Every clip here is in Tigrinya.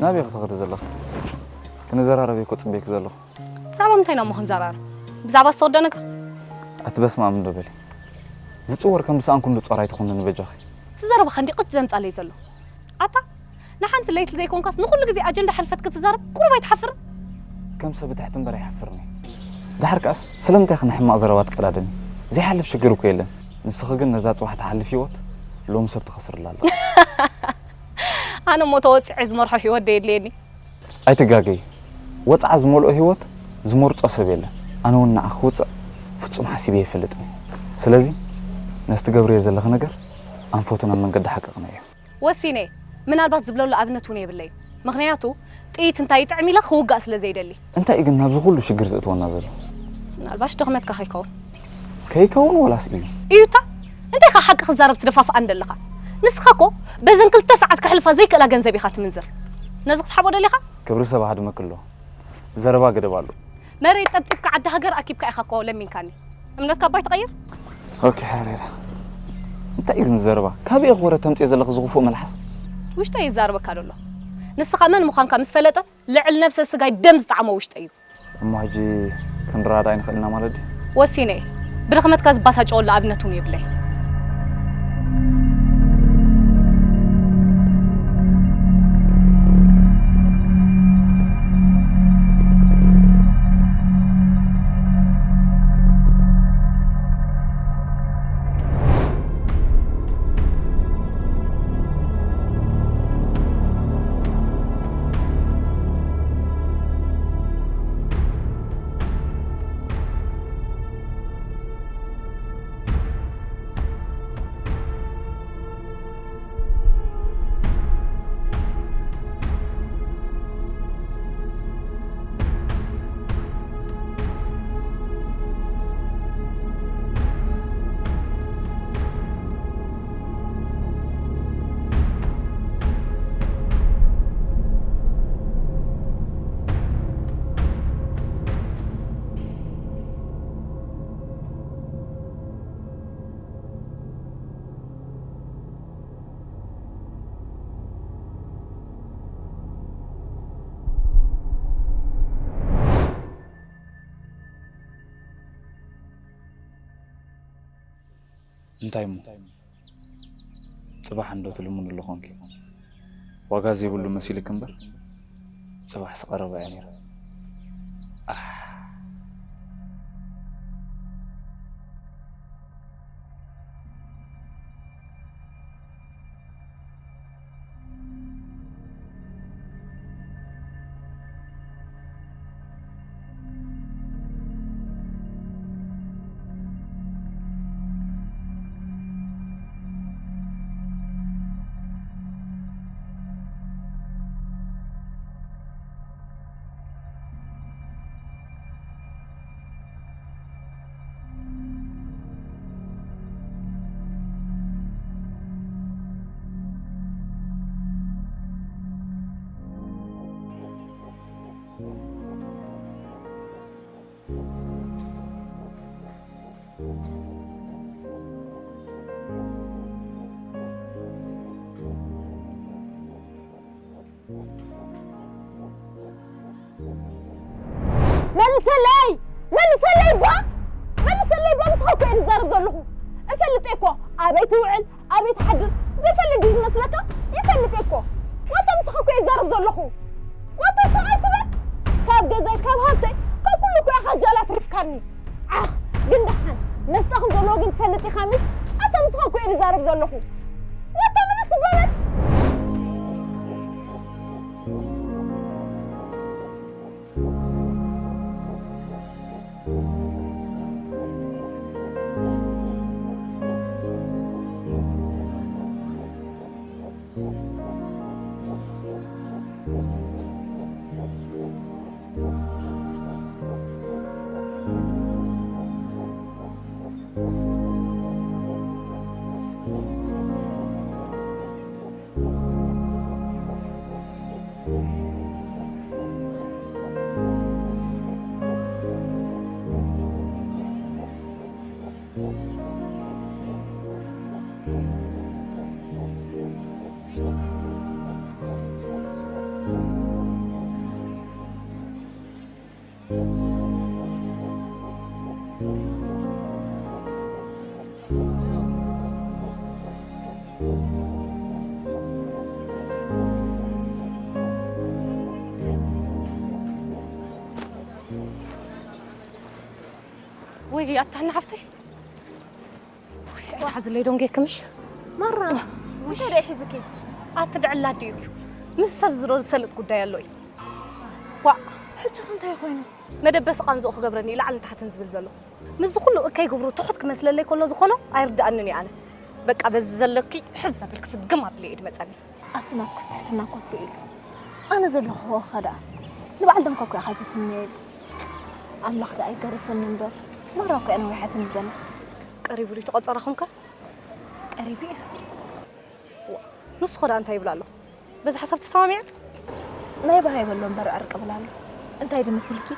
ናበይ ክትኸዲ ዘለኺ? ክንዘራረብ እኮ ጽበይኪ ዘለኹ። ብዛዕባ ምንታይ ኢና እሞ ክንዘራረብ? ብዛዕባ ዝተወደነ ነገር? ኣቲ በስመ ኣብ እንዶ በሊ። ዝጽወር ከም ዝሰኣንኩ እንዶ ጾር ኣይትኹንኒ በጃኺ። እቲ ዘረባኻ እንዲ ቅጭ ዘምጻለይ ዘሎ። ኣታ ንሓንቲ ለይቲ ዘይኮንካስ ንኹሉ ግዜ ኣጀንዳ ሕልፈት ክትዛረብ ቁሩብ ኣይትሓፍርን? ከም ሰብ ትሕቲ እምበር ኣይሓፍርን እየ። ደሓር ከኣስ ስለምንታይ ኢኺ ንሕማቕ ዘረባ ትቀዳደሚ? ዘይሓልፍ ሽግር እኮ የለን። ንስኺ ግን ነዛ ጽባሕ ትሓልፍ ህይወት ሎሚ ሰብ ትኸስርላ ኣለኺ። ኣነ እሞ ተወጺዐ ዝመርሖ ህይወት ዶ የድልየኒ? ኣይትጋገይ። ወጽዓ ዝመልኦ ህይወት ዝመርጾ ሰብ የለን። ኣነ እውን ንዓኺ ክውጽዕ ፍጹም ሓሲበ ኣይፈልጥን እየ። ስለዚ ነዚ ትገብርዮ ዘለኺ ነገር ኣንፈቱ ናብ መንገዲ ሓቂ ቅንዕዮ። ወሲነ። ምናልባት ዝብለሉ ኣብነት እውን የብለይን። ምኽንያቱ ጥይት እንታይ ይጥዕም ኢለ ክውጋእ ስለ ዘይደሊ። እንታይ እዩ ግን ናብዚ ኩሉ ሽግር ዘእትወና ዘሎ? ምናልባሽ ድኽመትካ ከይከውን። ከይከውን ወላስ እዩ? እዩታ። እንታይ ኢኻ ሓቂ ክዛረብ ትደፋፍኣን ዘለኻ? ንስኻ እኮ በዘን ክልተ ሰዓት ከሕልፋ ዘይክእላ ገንዘብ ኢኻ ትምንዝር። ነዚ ክትሓቦ ደሊኻ? ክብሪ ሰብ ሃድመኪ ኣሎ። ዘረባ ገደብ ኣሎ። መሬት ጠብጢብካ ዓዲ ሃገር ኣኪብካ ኢኻ እኮ ለሚንካኒ። እምነትካ እባ ኣይትቐይር። ኦኬ፣ ሓሬራ። እንታይ እዩ ግን ዘረባ? ካበይ ኢኺ ወረ ተምጽኦ ዘለኺ ዝኽፉእ መልሓስ? ውሽጠይ ይዛረበካ ደሎ። ንስኻ መን ምዃንካ ምስ ፈለጠ ልዕሊ ነብሰ ስጋይ ደም ዝጠዓሞ ውሽጠይ እዩ። እሞ ሕጂ ክንረዳዳእ ኣይንኽእል ኢና ማለት ድዩ? ወሲነ እየ። ብድኽመትካ ዝባሳጨወሉ ኣብነት እውን የብለይ። እንታይ እሞ? ጽባሕ እንዶ ትልምኑ ኣሎ ኾንኪ። ዋጋ ዘይብሉ መሲልክ እምበር፣ ጽባሕስ ቀረባ እያ ነይራ። ኣሕ። መልሰለይ! መልሰለይ እባ! መልሰለይ እባ! ምስኻ እኮ እየ ዝዛረብ ዘለኹ። እፈልጥ እየ እኮ ኣበይ ትውዕል፣ ኣበይ ትሓድር፣ ዘይፈልጥ ድዩ ዝመስለካ? ይፈልጥ እየ እኮ። ዋታ ምስኻ እኮ እየ ዝዛረብ ዘለኹ። ዋታ ስቕ ኣይትበል። ካብ ገዛይ፣ ካብ ሃብተይ፣ ካብ ኩሉ እኮ ኢኻ ጃል ኣትሪፍካኒ። ዓኽ፣ ግን ደሓን መስጣ ከም ዘለዎ ግን ትፈልጥ ኢኻ ምሽ? ኣታ ምስኻ እኮ እየ ዝዛረብ ዘለኹ። ዋታ ምልስ በል። ወይ ኣታ ሃና ሓፍተይ። ወይ፣ ኣይትሓዝለይ ዶንጌ ክምሽ። ማራ፣ እንታይ ደኣ ሒዝኪ? ኣቲ ድዕላ ድዩ? ምስ ሰብ ዝሮ ዝሰልጥ ጉዳይ ኣሎ እዩ። ዋእ፣ ሕጂ ከ እንታይ ኮይኑ? መደበሲ ቃንዝኡ ክገብረኒ እዩ ላዕልን ታሕትን ዝብል ዘሎ። ምስዚ ኩሉ እከይ ግብሩ ትሑት ክመስለለይ ከሎ ዝኾኖ ኣይርድኣንን እዩ ኣነ። በቃ በዚ ዘለኪ ሕዝ ዘብል ክፍግም ኣብለይ እዩ ድመጸኒ። ኣቲ ናትክስ ትሕትና እኮ ትርእይሉ። ኣነ ዘለኹ ከ ደኣ ንበዓል ደምካ እኮ ኢኻ ዘትምነየሉ። ኣምላኽ ደኣ ይገርፈኒ እምበር፣ ማራ እኮ እያ ነዊሓትኒ ዘላ። ቀሪቡ ድዩ ተቖጸራኹም ከ? ቀሪቡ እዩ። ዋ፣ ንሱ ኸ ደኣ እንታይ ይብል ኣሎ? በዚ ሓሳብ ተሰማሚዐ? ናይ ብሃይ በሎ እምበር ዕርቂ ብል ኣሎ። እንታይ ድመስልኪ?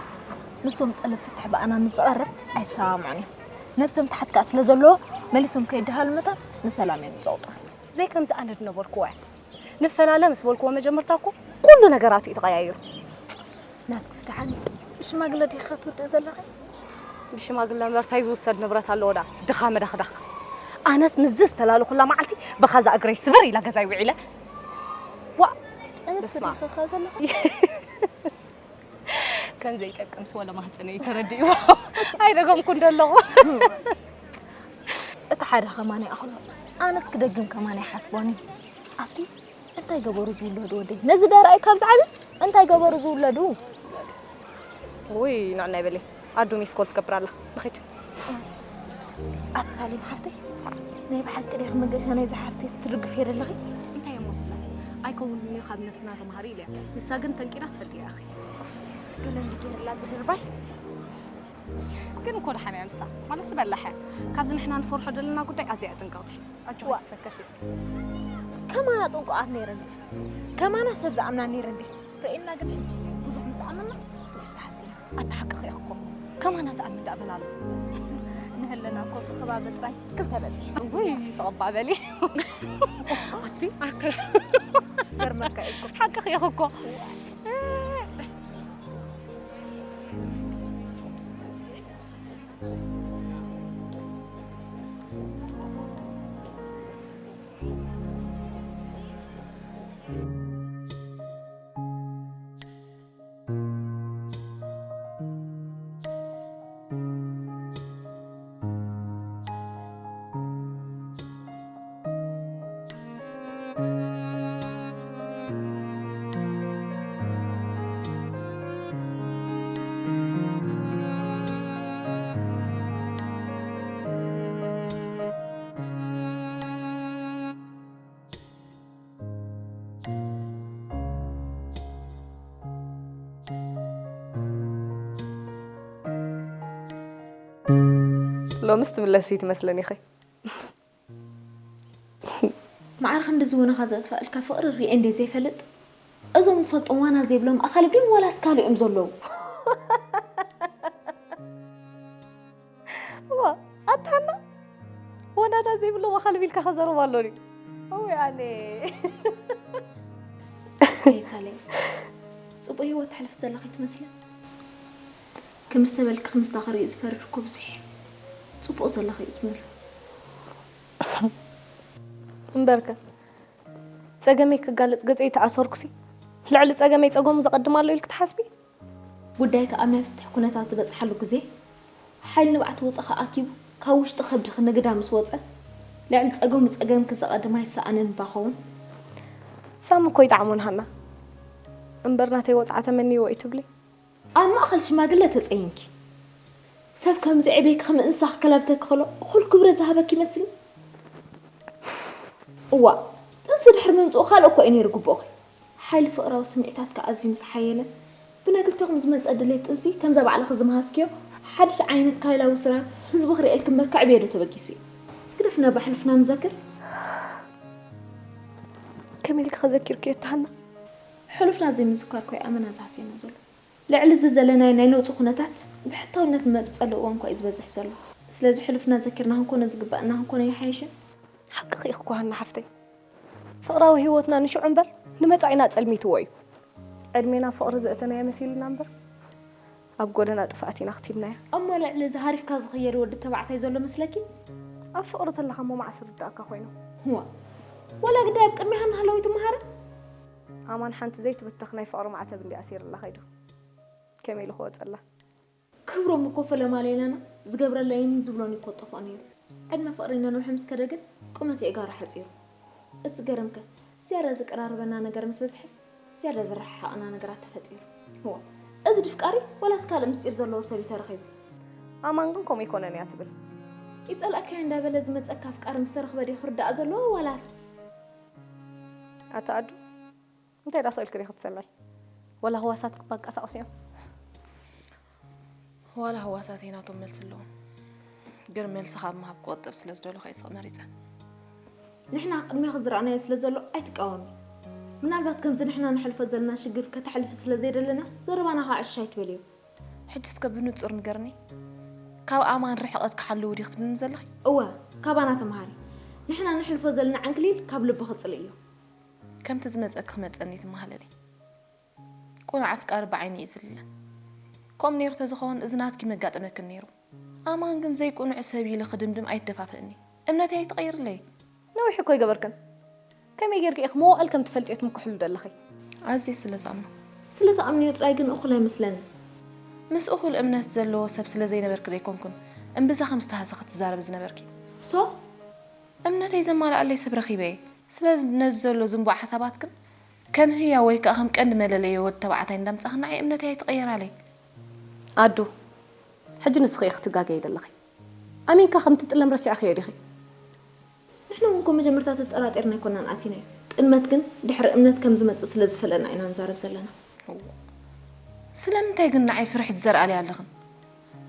ንሶም ጠለብ ፍትሒ ብኣና ምስ ዝቐርብ ኣይሰማምዑን እዮም። ነብሰ ምትሓት ከኣ ስለ ዘለዎ መሊሶም ከይደሃሉ መታን ንሰላም እዮም ዝጸውጡ። ዘይከምዚ ኣነ ድነበርኩዎ እየ። ንፈላለ ምስ በልክዎ መጀመርታ እኮ ኩሉ ነገራቱ እዩ ተቐያይሩ። ናትክስ ደሓን ብሽማግለ ዲኻ ትውድእ ዘለኺ? ብሽማግለ እምበር ታይ ዝውሰድ ንብረት ኣለዎ ዳ? ድኻ መደኽደኽ። ኣነስ ምስዚ ዝተላለኹላ መዓልቲ ብኻዛ እግረይ ስብር ኢላ ገዛይ ውዒለ። ዋእ! ኣነስ በስመ ኣብ። ዲኻ ዘለኻ? ከም ዘይጠቅምስ ወላ ማህፀነይ ተረዲእዎ ኣይደገምኩን ደለኹ። እቲ ሓደ ከማን ይኣኽሎ። ኣነስ ክደግም ከማን ኣይሓስቦን እዩ። ኣቲ እንታይ ገበሩ ዝውለዱ ወደይ? ነዚ ደራይ ካብ ዝዓቢ እንታይ ገበሩ ዝውለዱ? ውይ ንዕናይ በሊ ኣዱ ሚስኮል ትገብር ኣላ። ንኺድ። ኣቲ ሳሌም ሓፍተይ ናይ ብሓቂ ዲኺ መገሻ ናይዛ ሓፍተይ ትድግፍዮ ዘለኺ? እንታይ እሞ ክብላ? ኣይከውንን እዩ ካብ ነብስና ተምሃሪ ኢለያ። ንሳ ግን ተንቂዳ ትፈልጥ እያ ኣኺ። ገለ እንዲ ገይርላ ዝድርባይ። ግን እኮ ደሓን እያ ንሳ። ማለት በላሕ እያ። ካብዚ ንሕና ንፈርሖ ዘለና ጉዳይ ኣዝያ እያ ጥንቅቕቲ። ኣጆኺ ዋ። ትሰከፊ። ከማና ጥንቁቓት ነይረን። ከማና ሰብ ዝኣምና ነይረን ድየ? ርእና ግን ሕጂ ብዙሕ ምስ ኣመና ብዙሕ ተሓሲና። ኣታ ሓቅኺ እኮ። ከማና ዝኣምን ደኣ በላ ኣሎ። ንህልና እኮ ኣብዚ ከባቢ ጥራይ ክልተ በጺሕና። ውይ ይስቕባ በሊ። ኣቲ ኣከ ገርመካ እዩ እኮ። ሓቅኺ ኢኺ እኮ። ሎምስ ትምለሲ ትመስለኒ ኢኺ። ማዕረ ክንድዚ ወነኻ ዘጥፋእልካ ፍቕሪ ርእየ እንድየ ዘይፈልጥ፣ እዞም ንፈልጦም ዋና ዘይብሎም ኣኻልብ ድዮም ዋላስ ካልእ እዮም ዘለዉ? ዋ፣ ኣታ ሃና፣ ወናታ ዘይብሎም ኣኻልብ ኢልካ ከዘረባ ኣሎ ድዩ? እወ ኣነ። ኣይ ሳሌ፣ ጽቡቕ ህይወት ተሕልፊ ዘለኺ ትመስሊ። ክምስተ በልኪ ክምስታ ክርኢ ዝፈርድ እኮ ብዙሕ እዩ። ጽቡቕ ዘለኺ እዩ ትመስሊ። እምበርከ፣ ጸገመይ ክጋለጽ ገጸይ ተኣሰርኩሲ፣ ልዕሊ ጸገመይ ጸገሙ ዘቐድም ኣሎ ኢልኪ ትሓስቢ? ጉዳይኪ ኣብ ናይ ፍትሕ ኩነታት ዝበጽሓሉ ግዜ፣ ሓይሊ ንብዓት ወጸኺ ኣኪቡ፣ ካብ ውሽጢ ከብድኺ ንግዳ ምስ ወጸ፣ ልዕሊ ጸገሙ ጸገምኪ ዘቐድም ኣይሰኣንን እባ ኸውን። ሳሚ እኮ ይጠዓሞን ሃና። እምበር ናተይ ወጽዓ ተመንይዎ እዩ ትብሊ? ኣብ ማእኸል ሽማግለ ተጸይንኪ። ሰብ ከም ዘዕብየኪ ከም እንስሳ ክከላብተኪ ከሎ፣ እኹል ክብረት ዝሃበኪ ይመስልኒ? እዋእ፣ ጥንሲ ድሕሪ ምምጽኡ ካልእ እኮ እዩ ነይሩ ግቡእኺ። ሓይሊ ፍቕራዊ ስምዒታትኪ ኣዝዩ ምስ ሓየለ፣ ብናይ ክልቴኹም ዝመጸ ድሌት ጥንሲ ከምዛ ባዕልኺ ዝመሃዝክዮ ሓድሽ ዓይነት ካይላዊ ስርዓት ህዝቢ ክርእየልኪ እምበር ከዕብዮ ዶ ተበጊሱ እዩ? ግደፍና፣ ብሕሉፍና ንዘክር። ከመይ ኢልኪ ከ ዘኪርክዮ እታ ሃና? ሕሉፍና ዘይምዝካር እኮ እዩ ኣመና ዝሃስየና ዘሎ። ልዕሊ እዚ ዘለናዮ ናይ ነውጺ ኩነታት ብሕታውነት ንመርጸሉ እዋን እኳ እዩ ዝበዝሕ ዘሎ። ስለዚ ሕሉፍና ዘኪርና ክንኮኖ ዝግበኣና ክንኮኖ ኣይሓይሽን? ሓቅኺ ኢኺ እኮ ሃና ሓፍተይ። ፍቕራዊ ህይወትና ንሽዑ እምበር ንመጻኢና ጸልሚትዎ እዩ። ዕድሜና ፍቕሪ ዘእተናዮ መሲሉና እምበር ኣብ ጎደና ጥፍኣት ኢና ኣኽቲምናዮ። እሞ ልዕሊ እዚ ሃሪፍካ ዝኽየድ ወዲ ተባዕታይ ዘሎ መስለኪ? ኣብ ፍቕሪ ተለኻ እሞ መዓስ ርድኣካ ኮይኑ? እዋ፣ ወላ ግዳይ ኣብ ቅድሚኻ እናሃለወ ይትምሃረ? ኣማን ሓንቲ ዘይትብተኽ ናይ ፍቕሪ ማዕተብ እንድዩ ኣሲርላ ከይዱ። ከመይ ኢሉ ክወጸላ? ክብሮም እኮ ፈለማ ለይላና ዝገብረለይን ዝብሎን ይኮጠፎ ነይሩ። ዕድመ ፍቕሪ ነንውሒ ምስ ከደ ግን ቁመት የእጋሩ ሓፂሩ። እሱ ገርምከ ዝያዳ ዝቀራርበና ነገር ምስ በዝሐስ ዝያዳ ዝረሓሓቕና ነገራት ተፈጢሩ። እዋ፣ እዚ ድፍቃሪ ወላስ ካልእ ምስጢር ዘለዎ ሰብ እዩ ተረኺቡ? ኣማን ግን ከምኡ ይኮነን እያ ትብል። ይጸልኣካዮ እንዳበለ ዝመጸካ ኣፍቃሪ ምስ ተረኽበ ድዩ ክርዳእ ዘለዎ ዋላስ? ኣታ ኣዱ፣ እንታይ ዳስ ኢልክሪ ክትሰምዒ? ወላ ህዋሳት ክባቀሳቕስ እዮም። ዋላ ህዋሳተይ ናቶም መልሲ ኣለዎም። ግን መልሲ ካብ ምሃብ ክቆጠብ ስለ ዝደለኹ እየ ስቕ መሪጸ። ንሕና ቅድሜኺ ዝረኣናዮ ስለ ዘሎ ኣይትቃወሚ። ምናልባት ከምዚ ንሕና ንሕልፎ ዘለና ሽግር ከተሕልፊ ስለ ዘይደለና ዘረባና ከዓ ዕሽ ኣይትበልዮ። ሕጂ እስከ ብንጹር ንገርኒ። ካብ ኣማን ርሕቐት ክሓልው ዲኺ ትብልኒ ዘለኺ? እወ፣ ካባና ተምሃሪ። ንሕና ንሕልፎ ዘለና ዕንክሊል ካብ ልብኺ ጽልእዮ። ከምቲ ዝመጸኪ ክመጸኒ ትመሃለሊ። ቁኑዕ ኣፍቃሪ ብዓይኒ እዩ ዝልለ። ከምኡ ነይሩ ተዝኸውን እዚ ናትኪ መጋጠመክን ነይሩ። ኣማን ግን ዘይቁኑዕ ሰብ ኢለ ክድምድም ኣይትደፋፍእኒ። እምነተይ ኣይትቐይርለይ። ነዊሕ እኮ ይገበርክን። ከመይ ጌርኪ ኢኺ መዋእል ከም ትፈልጥዮ ትምክሕሉ ደለኺ? ኣዝየ ስለ ዝኣምኖ። ስለ ትኣምንዮ ጥራይ ግን እኹል ኣይመስለንን። ምስ እኹል እምነት ዘለዎ ሰብ ስለ ዘይነበርኪ ዘይኮንኩን እምብዛ ከም ዝተሃሰ ክትዛረቢ ዝነበርኪ። ሶ? እምነተይ ዘማልኣለይ ሰብ ረኺበ እየ። ስለዚ ነዚ ዘሎ ዝንቡዕ ሓሳባት ግን ከም ህያው ወይ ከኣ ከም ቀንዲ መለለዪ ወዲ ተባዕታይ እንዳምጻኺ ንዓይ እምነተይ ኣይትቐየራለይ። ኣዱ፣ ሕጂ ንስኺ ኢኺ ክትጋገዪ ዘለኺ። ኣሚንካ ከም ትጥለም ረሲዕኽዮ ዲኺ? ንሕና እውን እኮ መጀመርታ ተጠራጢርና ኣይኮናን ኣቲናዮ። ጥልመት ግን ድሕሪ እምነት ከም ዝመጽእ ስለ ዝፈለጥና ኢና ንዛረብ ዘለና። እዎ። ስለምንታይ ግን ንዓይ ፍርሒ ትዘርኣለይ ኣለኽን?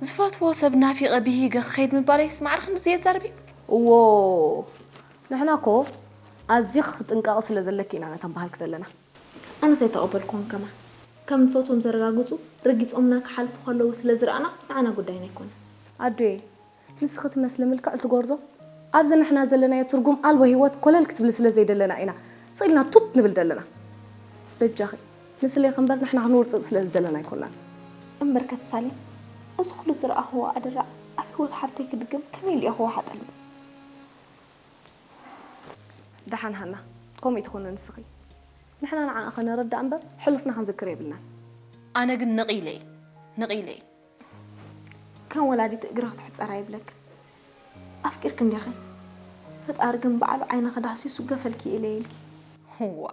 ዝፈትዎ ሰብ ናፊቐ ብሂገ ክኸይድ ምባለይስ ማዕረ ክንድዚ የዛርብ እዩ? እዎ፣ ንሕና እኮ ኣዚኺ ክትጥንቀቒ ስለ ዘለኪ ኢና ነተንበሃልኪ ዘለና። ኣነስ ኣይተቐበልኩዎን ከማን። ከም ንፈትዎም ዘረጋግጹ ረጊጾምና ክሓልፉ ከለዉ ስለ ዝረኣና ንዓና ጉዳይና ኣይኮነን። ኣዱየ፣ ንስኺ ትመስሊ ምልክዕቲ ጎርዞ ኣብዚ ንሕና ዘለናዮ ትርጉም ኣልቦ ህይወት ኮለል ክትብሊ ስለ ዘይደለና ኢና ስቕ ኢልና ቱት ንብል ዘለና። በጃኺ፣ ንስሌኺ እምበር ንሕና ክንውርጽጽ ስለ ዝደለና ኣይኮናን። እምበር ከተሳሌም፣ እዚ ኩሉ ዝረኣኽዎ ኣደራዕ ኣብ ህይወት ሓፍተይ ክድገም ከመይ ኢለ እየ ክወሓጠሉ? ደሓን ሃና፣ ከምኡ ኣይትኾኒ ንስኺ። ንሕና ንዓኣ ኸነረድኣ እምበር ሕሉፍና ክንዝክር የብልናን። ኣነ ግን ንቕ ኢለ እየ፣ ንቕ ኢለ እየ። ከም ወላዲት እግርኺ ትሕጸር ኣይብለክን። ኣፍቂርኪ እንዲኺ። ፈጣሪ ግን ባዕሉ ዓይንኺ ዳህሲሱ ገፈልኪ ኢለ ኢልኪ። እዋ፣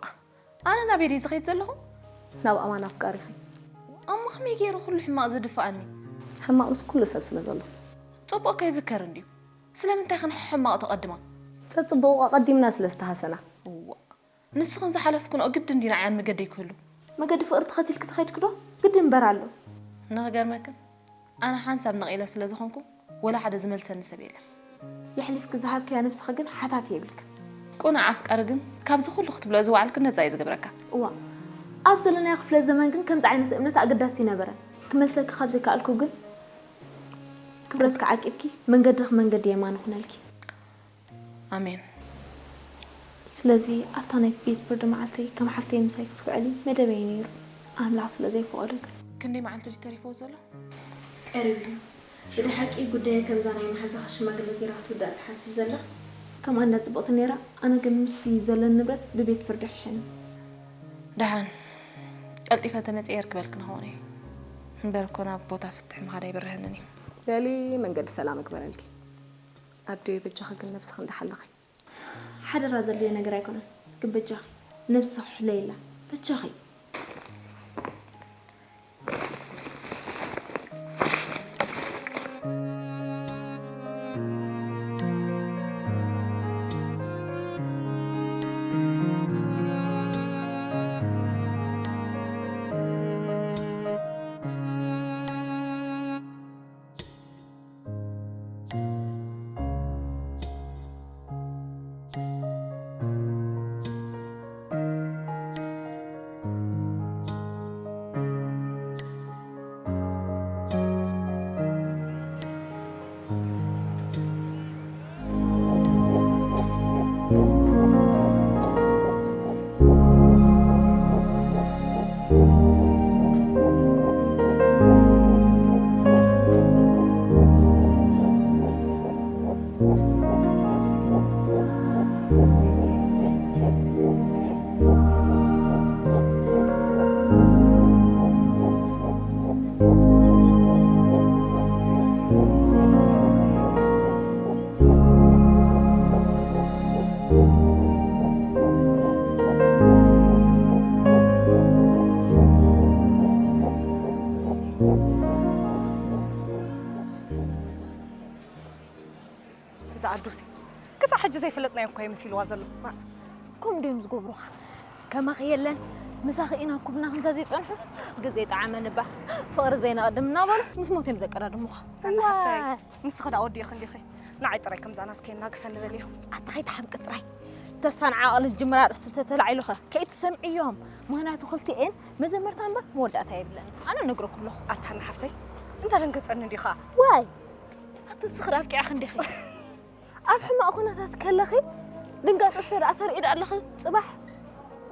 ኣነ ናበይ ድየ ዝኸይድ ዘለኹ? ናብ ኣማን ኣፍቃሪኺ። እሞ ከመይ ገይሩ ኩሉ ሕማቕ ዝድፍኣኒ? ሕማቕ ምስ ኩሉ ሰብ ስለ ዘሎ። ጽቡቕ ከይዝከር እንድዩ። ስለምንታይ ኸን ሕማቕ ተቐድማ? ጸጽቡቑ ኣቐዲምና ስለ ዝተሃሰና። እዋ፣ ንስኽን ዝሓለፍክንኦ ግድን ድዩ ንዓይ ኣብ መገደይ ክህሉ? መገዲ ፍቕሪ ተኸቲልኪ ተኸይድኪ ዶ? ግድን እምበር ኣሎ። ንኽገርመክን፣ ኣነ ሓንሳብ ነቒለ ስለ ዝኾንኩ፣ ወላ ሓደ ዝመልሰኒ ሰብ የለን። የሕሊፍኪ ዝሃብክያ ነብስኺ ግን ሓታት የብልክን። ቅኑዕ ኣፍቃሪ ግን ካብዚ ኩሉ ክትብልኦ ዝወዓልክን ነጻ እዩ ዝገብረካ። እዋ፣ ኣብ ዘለናዮ ክፍለ ዘመን ግን ከምዚ ዓይነት እምነት ኣገዳሲ ኣይነበረን። ክመልሰኪ ካብ ዘይከኣልኩ ግን ክብረትኪ ዓቂብኪ መንገድኺ መንገዲ የማን ይኹነልኪ። ኣሜን። ስለዚ ኣብታ ናይ ቤት ፍርዲ መዓልተይ ከም ሓፍተይ ምሳይ ክትውዕሊ መደበይ ነይሩ። ኣምላኽ ስለ ዘይፈቐዶ ግን። ክንደይ መዓልቲ ድዩ ተሪፍዎ ዘሎ? ቀሪቡ እዩ። ብድሓቂ ጉዳየ ከምዛ ናይ መሓዛኺ ሽማግለ ገይራ ክትውዳእ ትሓስብ ዘላ? ከምኣ እንዳ ጽቡቕቲ ነይራ፣ ኣነ ግን ምስቲ ዘለኒ ንብረት ብቤት ፍርዲ ይሕሸኒ። ደሓን ቀልጢፈ ተመጽየ ርክበልኪ ንኸውን እየ። እምበር እኮ ናብ ቦታ ፍትሒ ምኻድ ኣይበርሀንን እዩ። ደሊ መንገዲ ሰላም እግበረልኪ። ኣደይ በጃኺ ግን ነብስኺ እንዳሓለኺ። ሓደራ ዘድልዮ ነገር ኣይኮነን፣ ግን በጃኺ ነብስኺ ሕለይላ፣ በጃኺ። ዝኣዱሲ ክሳብ ሕጂ ዘይፈለጥናዮ እኮ እዩ መሲልዋ ዘሎ። ከምኡ ድዮም ዝገብሩኻ? ከማኺ የለን፣ ምሳኺ ኢና ኩብና ክንዛ ዘይጸንሑ። ግዜ ጠዓመን እባ፣ ፍቕሪ ዘይነቕድም እናበሉ ምስ ሞት እዮም ዘቀዳድሙኻ። ኣላ ሓፍተይ፣ ዋይ። ንስኺ ደኣ ወዲእኺ እንዲኺ። ንዓይ ጥራይ ከምዛ ናትኪ የናግፈኒ በልዮ። ኣታ ከይትሓምቂ ጥራይ። ተስፋን ዓቕልን ጅምራ ርእሲ ተተላዒሉኸ ከይትሰምዕዮም። ምኽንያቱ ክልቲኤን መጀመርታ እምበር መወዳእታ የብለን። ኣነ ነግረኩ ኣለኹ። ኣታ ሓፍተይ፣ እንዳ ደንገጸኒ እንዲኻ። ዋይ! ኣቲ ንስኺ ደኣ ኣብቂዕኺ እንዲኺ። ኣብ ሕማቕ ኩነታት ከለኺ ድንጋጽ እተ ደኣ ተርኢ ደኣ ኣለኺ። ጽባሕ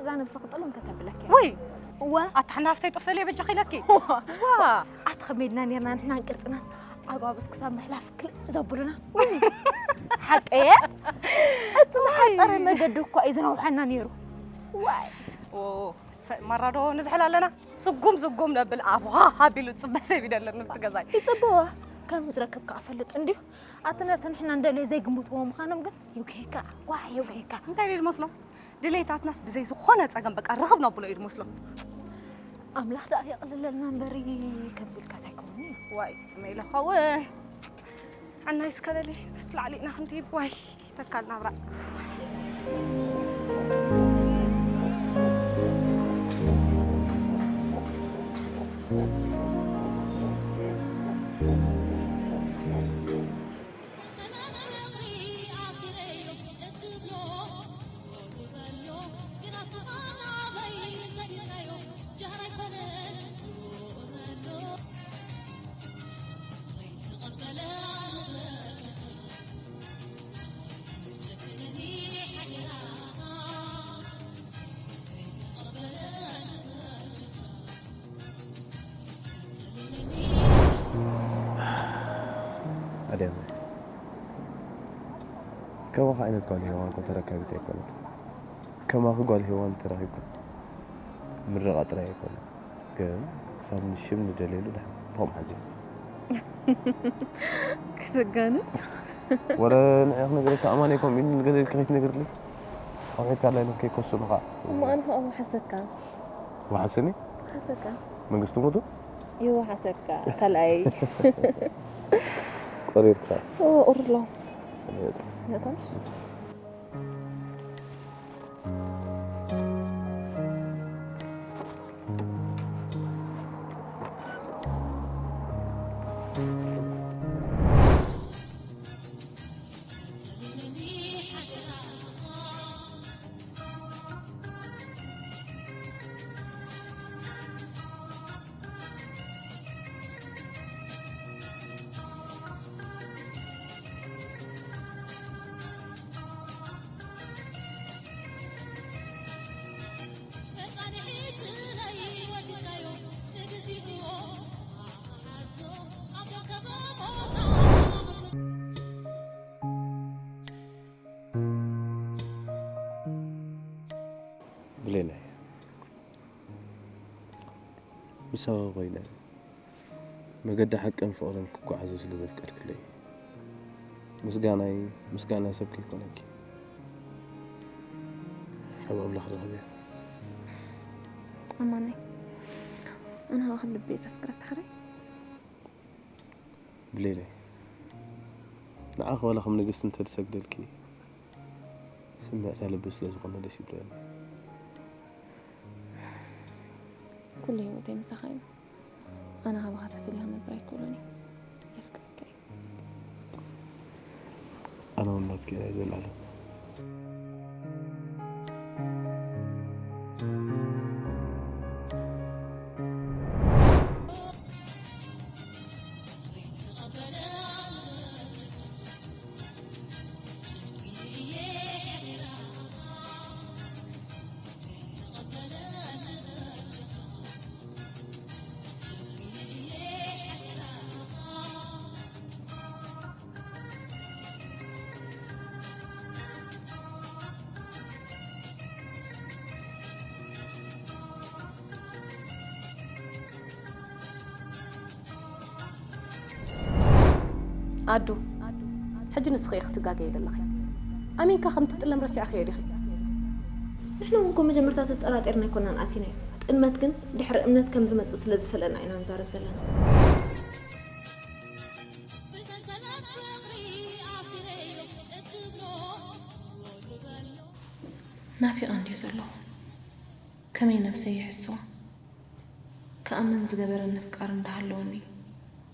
እዛ ነብሲ ክጥልም ከተብለኪ። ወይ! እወ። ኣታ ሓፍተይ ጥፈል በጃኺ ኢለኪ። ዋ! ኣቲ ከመይ ኢልና ኔርና ንሕናን ቅርጽናን ኣጓብዝ ክሳብ ምሕላፍ ክልእ ዘብሉና። ሓቀየ? እቲ ዝሓጸረ ወይ! መገዲ እኳ እዩ ዝነውሓና ነይሩ። ዋይ! ኦ፣ ሰ-፣ ማራ ዶ ንዝሕል ኣለና? ስጉም ስጉም ነብል ኣፍ ሃ ሃ ቢሉ ዝጽበ ሰብ ይደለን ምስቲ ገዛይ። ይጽበዋ። ከም ዝረክብ ከኣ ፈልጥ እንዲሁ። ኣቲ ነቲ ንሕና እንደልዮ ዘይግምትዎ ምዃኖም ግን የጉሄካ። ዋይ የጉሄካ። እንታይ ድዩ ዝመስሎም? ድሌታትናስ ብዘይ ዝኾነ ጸገም በቃ ርኽብ ነብሎ እዩ ዝመስሎም። ኣምላኽ ደኣ የቕልለልና እምበሪ ከምዚ ኢልካስ ኣይከውንን እዩ። ዋይ፣ ከመይ ኢለ ክኸውን? ዓናይ እስከ በሊ፣ ኣብቲ ላዕሊ ኢና ክንድይብ። ዋይ፣ ተካል ናብራ። ኣድያመ፣ ከማኻ ዓይነት ጓል ሄዋን እኮ ተረካቢት ኣይኮነት። ከማኺ ጓል ሄዋን ተረኺብካ ምርቓ ጥራይ ኣይኮነ፣ ግን ክሳብ ንሽም ንደልየሉ ድሓን ብኸምኡ ሓዚና። ክትጋነ? ወረ ንዕኺ ነገረካ ኣማን እኮ ኢሉ ንገለ ኢልካ ከይትነግርለይ። ኣውሒድካ ኣላ ኢሉ ከይከሱሉኻ። እሞ ኣነ ኸኣ ወሓሰካ። ወሓሰኒ? ወሓሰካ። መንግስቲ ሞቱ? ይወሓሰካ፣ ካልኣይ። ቆሪርካ። እዎ፣ ቁርሎ። ነቶም። ብሌነይ፣ ምሳኺ ኮይነ መገዲ ሓቅን ፍቕርን ክጓዓዙ ስለ ዘፍቀድክለይ፣ ምስጋናይ ምስጋና ሰብ ከይኮነኪ፣ ሓው ኣምላኽ ረኸብዮ። ኣማነይ፣ ኣነ ኸኣ ከም ልበይ ዘፍቅረካ ሕራይ። ብሌነይ፣ ንዓኺ ዋላ ከም ንግስቲ እንተዝሰግደልኪ፣ ስምዕታ ልቢ ስለ ዝኾነ ደስ ይብለኒ። ኩሉ ህይወተይ ምሳኻ እዩ። ኣነ ካባኻ ተፈልየ ክነብር ኣይክእሎን እየ። የፍቅረካ እየ። ኣነ እውን ናትኪ እየ ናይ ዘላለም። ኣዱ፣ ሕጂ ንስኺ ኢኺ ክትጋገዪ ዘለኺ። ኣሚንካ ከም ትጥለም ረሲዕኽዮ ዲኺ? ንሕና እውን እኮ መጀመርታ ተጠራጢርና ኣይኮናን ኣቲናዮ። ጥልመት ግን ድሕሪ እምነት ከም ዝመጽእ ስለ ዝፈለጥና ኢና ንዛረብ ዘለና። ብሰንሰለት ፍቕሪ ኣሲረዮ፣ ናፊቐ እንድየ ዘለኹ። ከመይ ነብሰይ ይሕስዋ? ክኣምን ዝገበረኒ ኣፍቃሪ እንዳሃለወኒ፣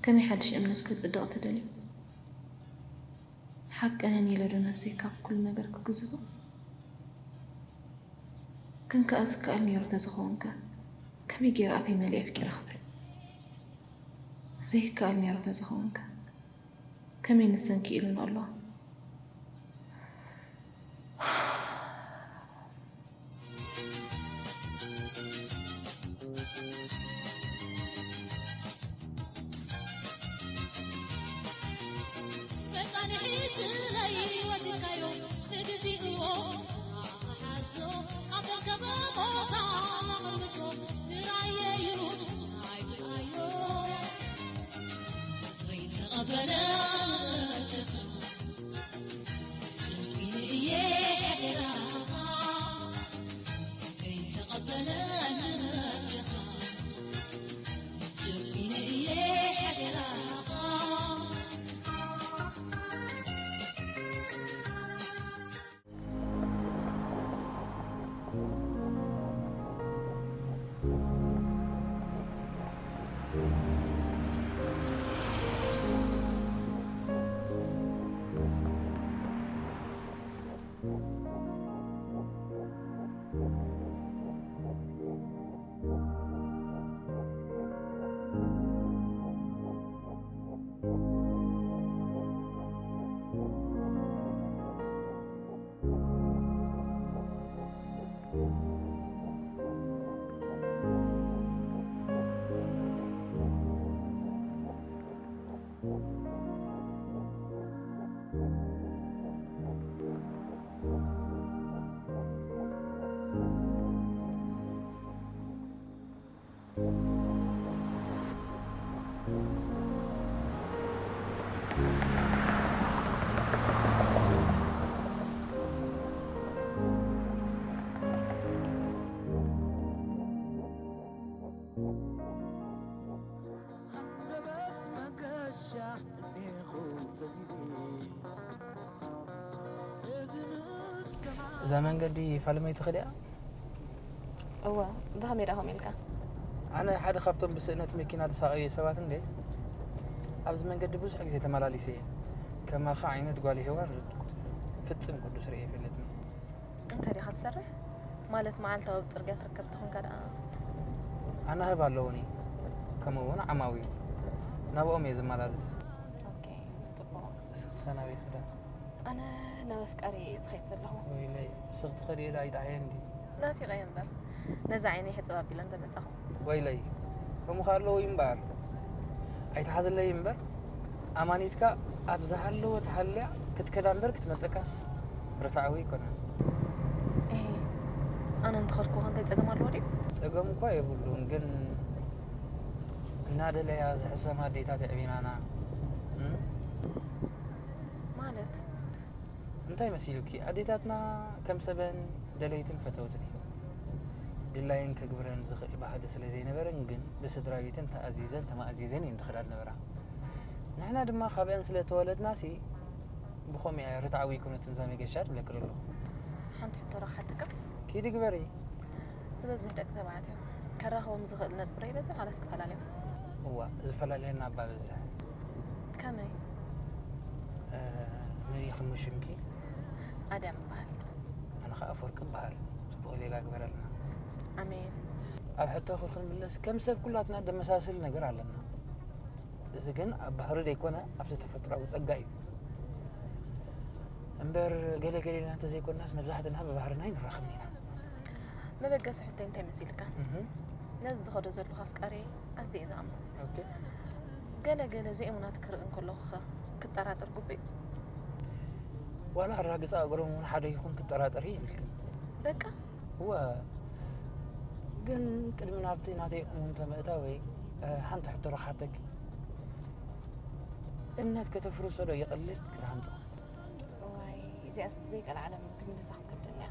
ከመይ ሓድሽ እምነት ክጽድቕ ትደልዩ? ሓቀንን ኢለ ዶ ነብሰይ ካብ ኩሉ ነገር ክግዝቶ? ግን ከኣ ዝከኣል ነይሩ ተዝኸውንከ፣ ከመይ ገይረ ኣፈይ መሊኤ ኣፍቂረ ክብል? ዘይከኣል ነይሩ ተዝኸውንከ፣ ከመይ ንሰን ክኢሉን ኣለዋ? እዛ መንገዲ ፋልመይቲ ኸዲኣ? እወ፣ ብኸመይ ደኣ ከምኡ ኢልካ? ኣነ ሓደ ካብቶም ብስእነት መኪና ዝሳቐዩ ሰባት እንደ ኣብዚ መንገዲ ብዙሕ ግዜ ተመላሊሰ እየ። ከማኻ ዓይነት ጓል ሄዋን ፍጽም ቅዱስ ርእየ ኣይፈልጥን። እንታይ ዲኻ ትሰርሕ? ማለት መዓልታዊ ኣብ ጽርግያ ትርከብ ተኾንካ ደኣ? ኣናህብ ኣለዉኒ፣ ከምኡ እውን ዓማዊል። ናብኦም እየ ዝመላለስ። ኦኬ፣ ጽቡቕ። እስኺ ኸ ናበይ ትዳ? ኣነ ናብ ኣፍቃሪ እየ ዝኸይድ ዘለኹ። ወይለይ፣ እስኺ ትኸድዮ ዶ ኣይጠዓየ እንዲ? ናፊቐዮ እምበር፣ ነዛ ዓይነይ ሕጽብ ኣቢለ እንተመጻኹ። ወይለይ፣ ከምኡ ኸኣ ኣለዎ እዩ እምበኣር። ኣይትሓዝለይ እምበር፣ ኣማኒትካ ኣብ ዝሃለወት ሃልያ ክትከዳ እምበር ክትመጸካስ ርትዓዊ ኣይኮነን። ኤህ፣ ኣነ እንተኸድኩ እንታይ ጸገም ኣለዎ ድዩ? ጸገም እኳ የብሉን፣ ግን እናደለያ ዝሕሰማ ኣዴታት የዕቢናና። እም? ማለት? እንታይ መሲሉኪ? ኣዴታትና ከም ሰበን ደለይትን ፈተውትን እየን። ድላየን ከግብረን ዝኽእል ባህሊ ስለ ዘይነበረን ግን ብስድራ ቤተን ተኣዚዘን ተማእዚዘን እየን ዝኸዳ ዝነበራ። ንሕና ድማ ካብአን ስለ ተወለድናሲ ብኸምኡ እያ ርትዓዊ ኣይኮነትን እዛ መገሻ ትብለኪ ዘለኹ። ሓንቲ ሕቶ ዶ ክሓተካ? ኪዲ ግበሪ። ዝበዝሕ ደቂ ተባዕትዮ ከራኽቦም ዝኽእል ነጥቢ ዶ ይበዝሕ ዋላስ ክፈላለዮም? እዋ፣ ዝፈላለየና እባ በዝሕ። ከመይ? እ፣ መን ኢኺ እሞ ሽምኪ? ኣድያም እበሃል። ኣነ ኸኣ ኣፈወርቂ እበሃል። ጽቡቕ ሌላ ግበረልና። ኣሜን። ኣብ ሕቶኺ ክንምለስ፣ ከም ሰብ ኩላትና ደመሳስል ነገር ኣለና። እዚ ግን ኣብ ባህሪ ዘይኮነ ኣብቲ ተፈጥሮኣዊ ጸጋ እዩ። እምበር ገለ ገሌና እንተዘይኮንናስ መብዛሕትና ብባህርና ኣይንራኸብን ኢና። መበገሲ ሕቶይ እንታይ መሲልካ? እህ። ነዚ ዝኸዶ ዘለኹ ኣፍቃሪ ኣዝየ እየ ዝኣምኖ። ኦኬ። ገለ ገለ ዘይእሙናት ክርኢ እንከለኹ ኸ ክጠራጠር ግቡእ እዩ? ዋላ ኣራግጻ እግሮም እውን ሓደ ይኹን ክጠራጠሪ የብልክን። በቃ? እወ። ግን ቅድሚ ናብቲ ናተይ እሙንቶ ምእታወይ፣ እ፣ ሓንቲ ሕቶ ዶ ክሓተኪ? እምነት ከተፍርሶ ዶ ይቐልል ክትሃንጾ? እዋይ፣ እዚኣስ ብዘይቀልዓለም ክምልሳ ክትከብደኒ እያ።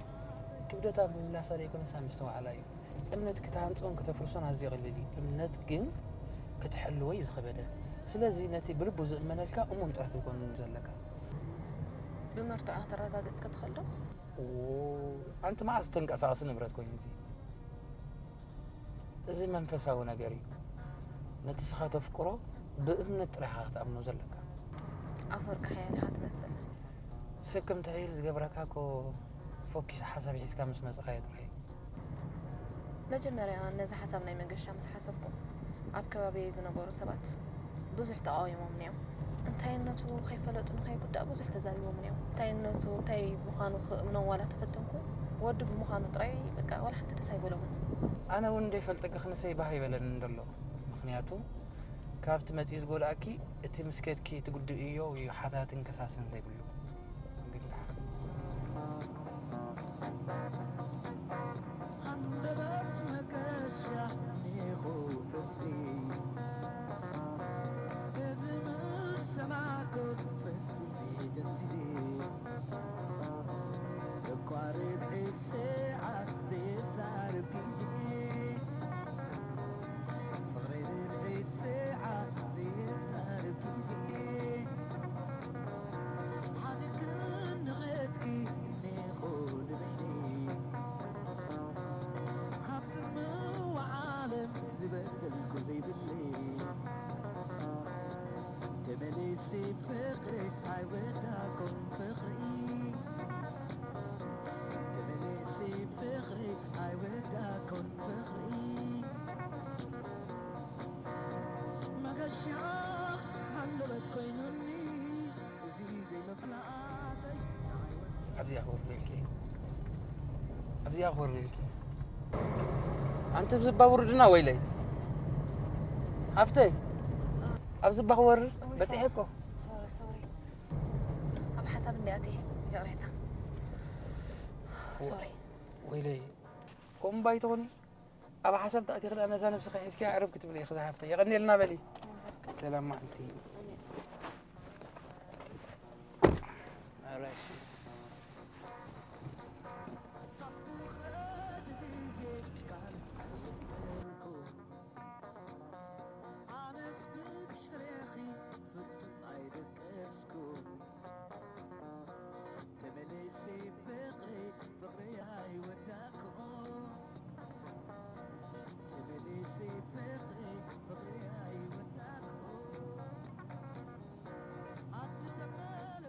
ክብደታ ምምላሳ ዘይኮነስ ኣብ ምስትውዓላ እዩ። እምነት ክትሃንጾን ከተፍርሶን ኣዝዩ ቀሊል እዩ። እምነት ግን ክትሕልዎ እዩ ዝኸበደ። ስለዚ ነቲ ብልቡ ዝእመነልካ እሙን ጥራሕ ክትኮን ዘለካ። ብመርትዖ ከተረጋግጽ ክትኽእል ዶ? ኦ፣ ኣንቲ መዓስ ተንቀሳቐሲ ንብረት ኮይኑ እዚ? እዚ መንፈሳዊ ነገር እዩ። ነቲ ስኻ ተፍቅሮ ብእምነት ጥራይ ኢኻ ክትኣምኖ ዘለካ። ኣፈወርቂ ሓያል ኢኻ ትመስል። ሰብ ከም ትሕይል ዝገብረካ እኮ ፎኪስ ሓሳብ ሒዝካ ምስ መጽኻዮ ጥራይ እዩ። መጀመርያ ነዚ ሓሳብ ናይ መገሻ ምስ ሓሰብኩ፣ ኣብ ከባቢየይ ዝነበሩ ሰባት ብዙሕ ተቓዊሞምኒ እዮም። እንታይነቱ ከይፈለጡ ንኸይጉዳእ ብዙሕ ተዛሪቦምኒ እዮም። እንታይነቱ እንታይ ምዃኑ ክእምኖም ዋላ ተፈተንኩ፣ ወዲ ብምዃኑ ጥራይ በቃ ዋላ ሓንቲ ደስ ኣይበሎምን። ኣነ እውን ዘይፈልጠኪ ክንሰይ ባህ ኣይበለንን ዘሎ። ምኽንያቱ ካብቲ መጺኡ ዝጎድኣኪ እቲ ምስ ከድኪ ትጉድእዮ እዩ ሓታትን ከሳስን ዘይብሉ። እንግዲህ። ኣንደበት መገሻ ኔኹ ፍርዲ፣ እዚ ምስ ሰማዕኩስ ፈጺመ ደንዚዘ። እኳ ርብዒ ሰዓት ዘየዛርብ ግዜ፣ ፍቕረይ ርብዒ ሰዓት ዘየዛርብ ግዜ፣ ሓዲግክኒ ኸድኪ እኔኹ ንበይነይ። ሃብቲ ምውዓለም ዝበደልኩ ዘይብለይ፣ ተመሊሲ ፍቕሪ ኣይወዳእኩን ፍቕሪ፣ ተመሊሲ ፍቕሪ ኣይወዳእኩን ፍቕሪ። መገሻ ሓንደበት ኮይኑኒ፣ እዚ ዘይምፍላጠይ ንዓይ ወፂ ኣብዚኣ ክወርደልኪ እየ። ኣብዚኣ ክወርደልኪ እየ። ኣንቲ ኣብዚ ባቡር ድና ወይለይ? ሓፍተይ፣ ኣብዚ ባኽወርድ እውይ፣ በፂሐ እኮ። ሶሪ ሶሪ። ኣብ ሓሳብ እንዲኣቲ ይቕሬታ። ሶሪ። ወይለይ፣ ከምኡ ባይ ትኾኒ? ኣብ ሓሳብ ተኣቲኺ ደኣ ነዛ ነብስኺ ሒዝኪ ዕርብ ክትብሊ ኢኺ ዝሓፍተይ። የቐንየልና በሊ። ሰላም መዓልቲ። ኣራሽ። ኣነስ ብድሕሬኺ ፍጹም ኣይደቀስኩን። ተመለሲ ፍቕሪ፣ ፍቕሪ ኣይወዳእኩን። ተመለሲ ፍቕሪ፣ ፍቕሪ ኣይወዳእኩን። ኣትተመለመ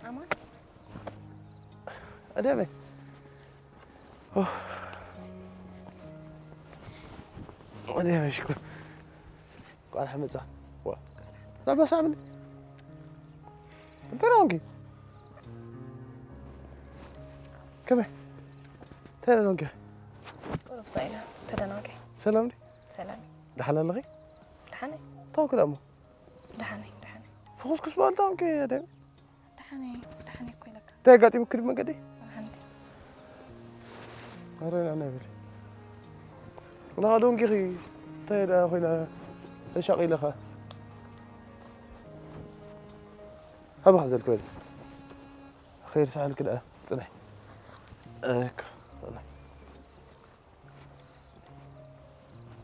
ኣማን ኣደበ ኣደበ ሽኮር ቋልሓ መጻ ዋ ዛባ ሳምን እንታይ ነው እንጂ ከመይ እንታይ ነው እንጂ ቁሩብ ሳይና ተደናቂ ሰላም ዲ ሰላም ደሓን ኣለኺ ደሓነ ታው ክዳሞ ደሓነ ደሓነ ፍኹስኩስ በል ታው እንጂ ደሓነ ደሓነ እኮ ኢለካ እንታይ ኣጋጢሙኪ ድመንገዲ ሓንቲ ኣረ ኣነ ብሊ ንኻዶ እንጊኺ እንታይ ደኣ ኮይና ተሻቒለኻ ኣባኻ ዘልክ በል ኸይር ሰሓልክ ደኣ ጽንሕ እካ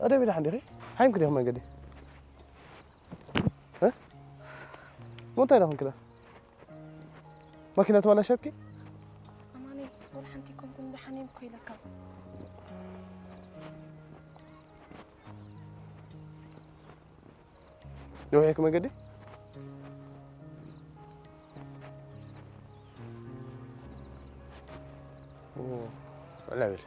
ኣደብ ኢዳ ሓንዲኺ ሓይምክ ዲኹም መንገዲ እ? እንታይ ኢዳ ኮንክላ ማኪና ተባላሸትኪ ኣማኒ ወላ ሓንቲ ኮንኩን ደሓነ እኮ ኢለካ ነዊሕክ መንገዲ ኦ፣ ዕላብል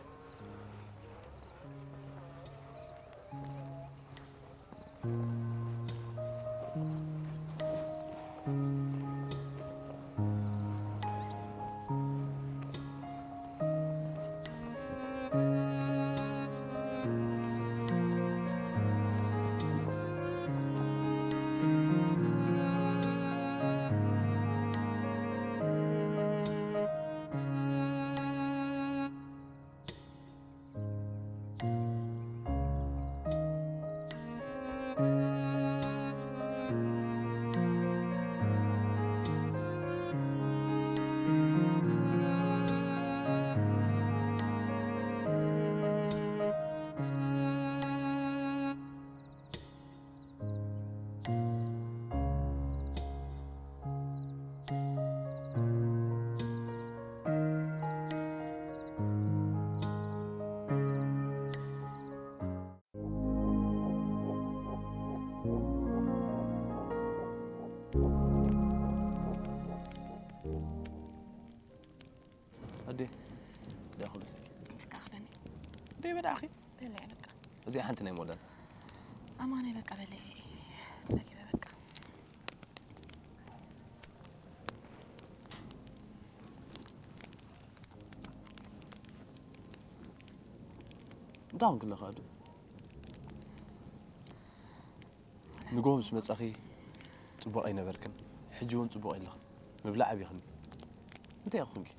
ኣዴ ዳኹልስ ይፍቃኽለኒ ደይ በዳኺ በለ በቃ እዚኣ ሓንቲ ናይ መወዳእታ ኣማነ በቃ በለ ጸጊበ በቃ እንታይ ኾንክለኻ ኣዱ ንጎ ምስ መጻኺ ጽቡቕ ኣይነበርክን ሕጂ እውን ጽቡቕ የለኽን ምብላዕ ኣቢኽኒ እንታይ ኾንኪ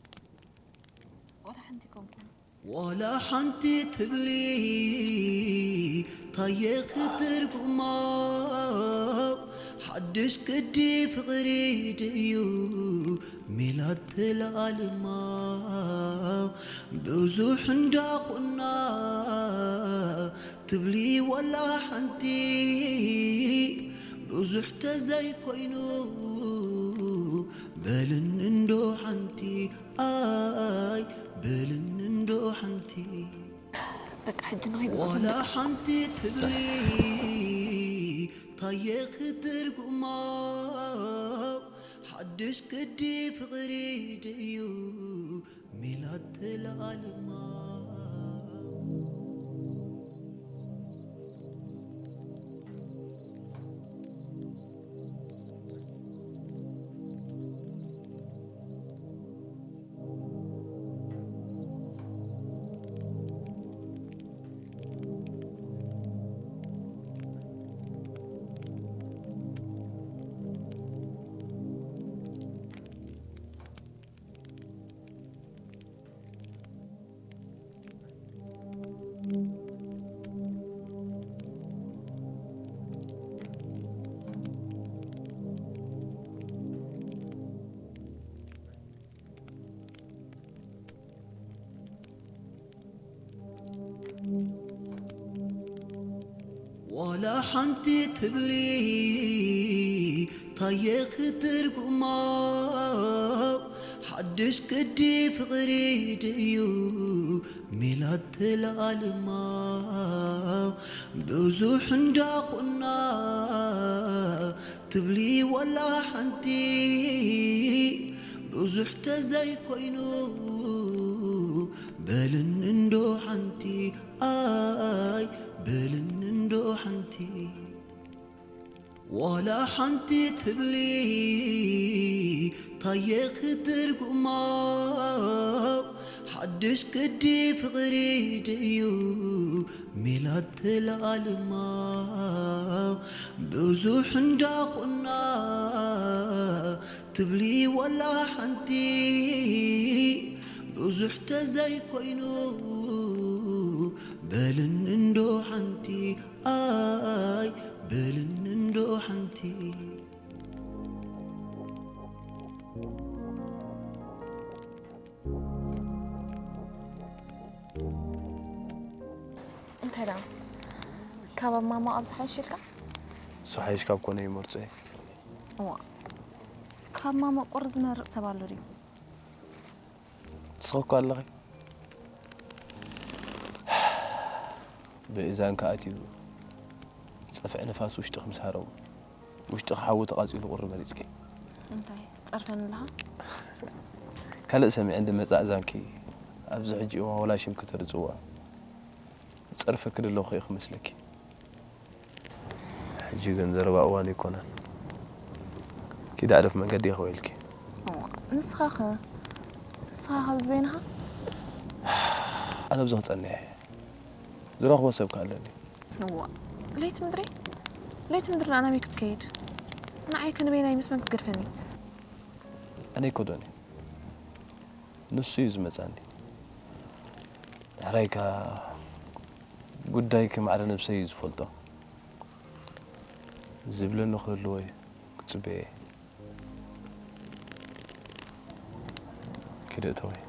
ወላ ሓንቲ ኮንኩን ዋላ ሓንቲ ትብሊ ታየ ክትርጉማ ሓድሽ ቅዲ ፍቕሪ ድዩ ሜላት ተለኣልማ ብዙሕ እንዳኾና ትብሊ ዋላ ሓንቲ ብዙሕ ተዘይኮይኑ በልን እንዶ ሓንቲ ኣይ በልን እንዶ ሓንቲ በቃ ሕጂ ንኸይድ ዋላ ሓንቲ ትብሊ ታየ ክትርጉማ ሓድሽ ቅዲ ፍቕሪ ድዩ ሜላት ተለኣልማ ዋላ ሓንቲ ትብሊ ታየ ክትርጉማ ሓድሽ ቅዲ ፍቕሪ ድዩ ሜላት ተለኣልማ ብዙሕ እንዳኾና ትብሊ ዋላ ሓንቲ ብዙሕ ተዘይኮይኑ በልን እንዶ ሓንቲ ኣይ በልን እንዶ ሓንቲ ዋላ ሓንቲ ትብሊ ታየ ክትርጉማ ሓድሽ ቅዲ ፍቕሪ ድዩ ሜላት ተላልማ ብዙሕ እንዳኾና ትብሊ ዋላ ሓንቲ ብዙሕ ተዘይኮይኑ በልን እንዶ ሓንቲ ኣይ በልን እንዶ ሓንቲ እንታይ ደኣ ካብ ኣብ ማማ ኣብ ዝሓይሽ ኢልካ እሱ ሓይሽ ካብ ኮነ ይመርጾ እየ እዋ ካብ ማማ ቁር ዝመርቕ ሰብ ኣሎ ድዩ ንስኺ እኮ ኣለኺ ብእዛንካ ኣትዩ ጸፍዒ ንፋስ ውሽጥኺ ምስ ሃረሙ ውሽጥኺ ሓዊ ተቓጺሉ ቁሪ መሪጽኪ እንታይ ጸርፈኒ ኣለኻ ካልእ ሰሚዐ እንድመጻእ እዛንኪ ኣብዚ ሕጂ እዋን ወላ ሽምኪ ተርጽዋ ጸርፈኪ ደለኹ ኢኹ መስለኪ ሕጂ ግን ዘረባ እዋን ኣይኮነን ኪድ ኣዕርፍ መንገዲ ይኸው ኢልኪ ንስኻ ኸ ንስኻ ካብ ዝበይንኻ ኣነ ኣብዚ ክጸንሕ እየ ዝረኽቦ ሰብ ከኣለኒ እዋ ለይቲ ምድሪ ለይቲ ምድሪ ንኣና ቤት ክትከይድ ንዓይ ከንበይናይ ምስ መን ክትገድፈኒ ኣነ ኣይኮዶን እዩ ንሱ እዩ ዝመጻኒ ሕራይካ ጉዳይ ከማዕረ ነብሰይ እዩ ዝፈልጦ ዝብለኒ ክህልዎ እዩ ክጽበየ ኪደ እተወይ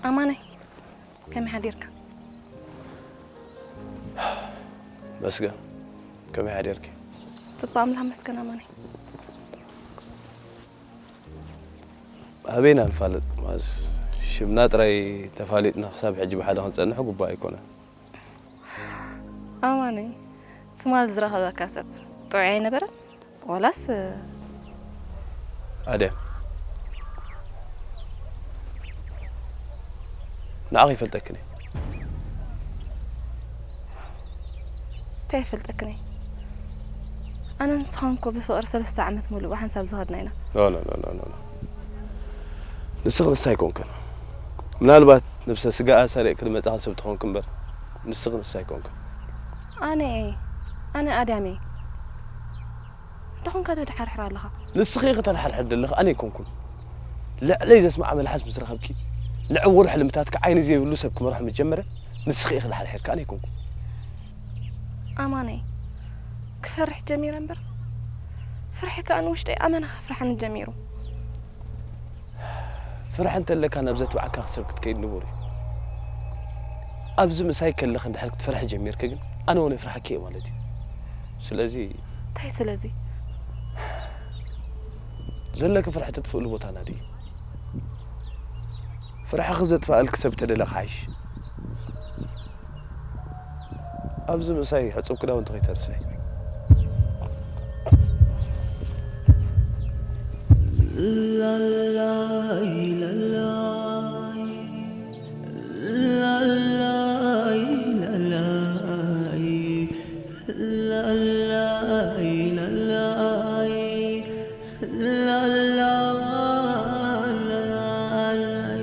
ኣማነይ፣ ከመይ ሓዲርካ? መስገን፣ ከመይ ሓዲርኪ? ጽቡቕ ኣምላኽ መስገን ኣማነይ። ኣበይና ንፋለጥ? ማስ ሽምና ጥራይ ተፋሊጥና ክሳብ ሕጂ ብሓደ ክንጸንሕ ግቡእ ኣይኮነን። ኣማነይ፣ ትማል ዝረኸበካ ሰብ ጥዑይ ኣይነበረን? ዋላስ ኣድያም፣ ንዓኺ ይፈልጠክን እየ። እንታይ ይፈልጠክን እየ? ኣነ ንስኻን እኮ ብፍቕሪ ሰለስተ ዓመት ሙሉእ ብሓንሳብ ዝኸድና ኢና። ኖ፣ ኖ፣ ኖ፣ ኖ፣ ኖ፣ ኖ። ንስኺ ንሳ ኣይኮንክን። ምናልባት ነብሰ ስጋኣ ሰሪቕኪ ዝመጻኺ ሰብ ትኾንኪ እምበር፣ ንስኺ ንሳ ኣይኮንክን። ኣነ እየ። ኣነ ኣድያም እየ። እንተኾንካ ተድሓርሕር ኣለኻ። ንስኺ ኢኺ ተድሓርሕር ዘለኺ፣ ኣነ ኣይኮንኩን። ልዕለይ ዘስምዓ መልሓስ ምስ ረኸብኪ፣ ንዕዉር ሕልምታትኪ ዓይኒ ዘይብሉ ሰብ ክመርሖ ምስ ጀመረ፣ ንስኺ ኢኺ ተድሓርሒርኪ፣ ኣነ ኣይኮንኩን። ኣማነይ፣ ክፈርሕ ጀሚረ እምበር፣ ፍርሒ ከኣ ንውሽጠይ ኣመና ከፍርሓኒ ጀሚሩ። ፍርሒ እንተለካ ናብ ዘትብዓካ ሰብ ክትከይድ ንቡር እዩ። ኣብዚ ምሳይ ከለኺ እንድሕር ክትፈርሒ ጀሚርኪ ግን ኣነ እውን የፍርሓኪ እየ ማለት እዩ። ስለዚ እንታይ ስለዚ? ዘለኪ ፍርሒ ትጥፍእሉ ቦታ ናዲ። ፍርሕኺ ዘጥፍኣልኪ ሰብ ተደለኺ ሓይሽ። ኣብዚ ምሳይ ሕጹብ ክዳውንቲ ከይተርስዒ። ላላይ ላላይ ላላይ ላላይ ላላይ ላላይ ላላ ላላይ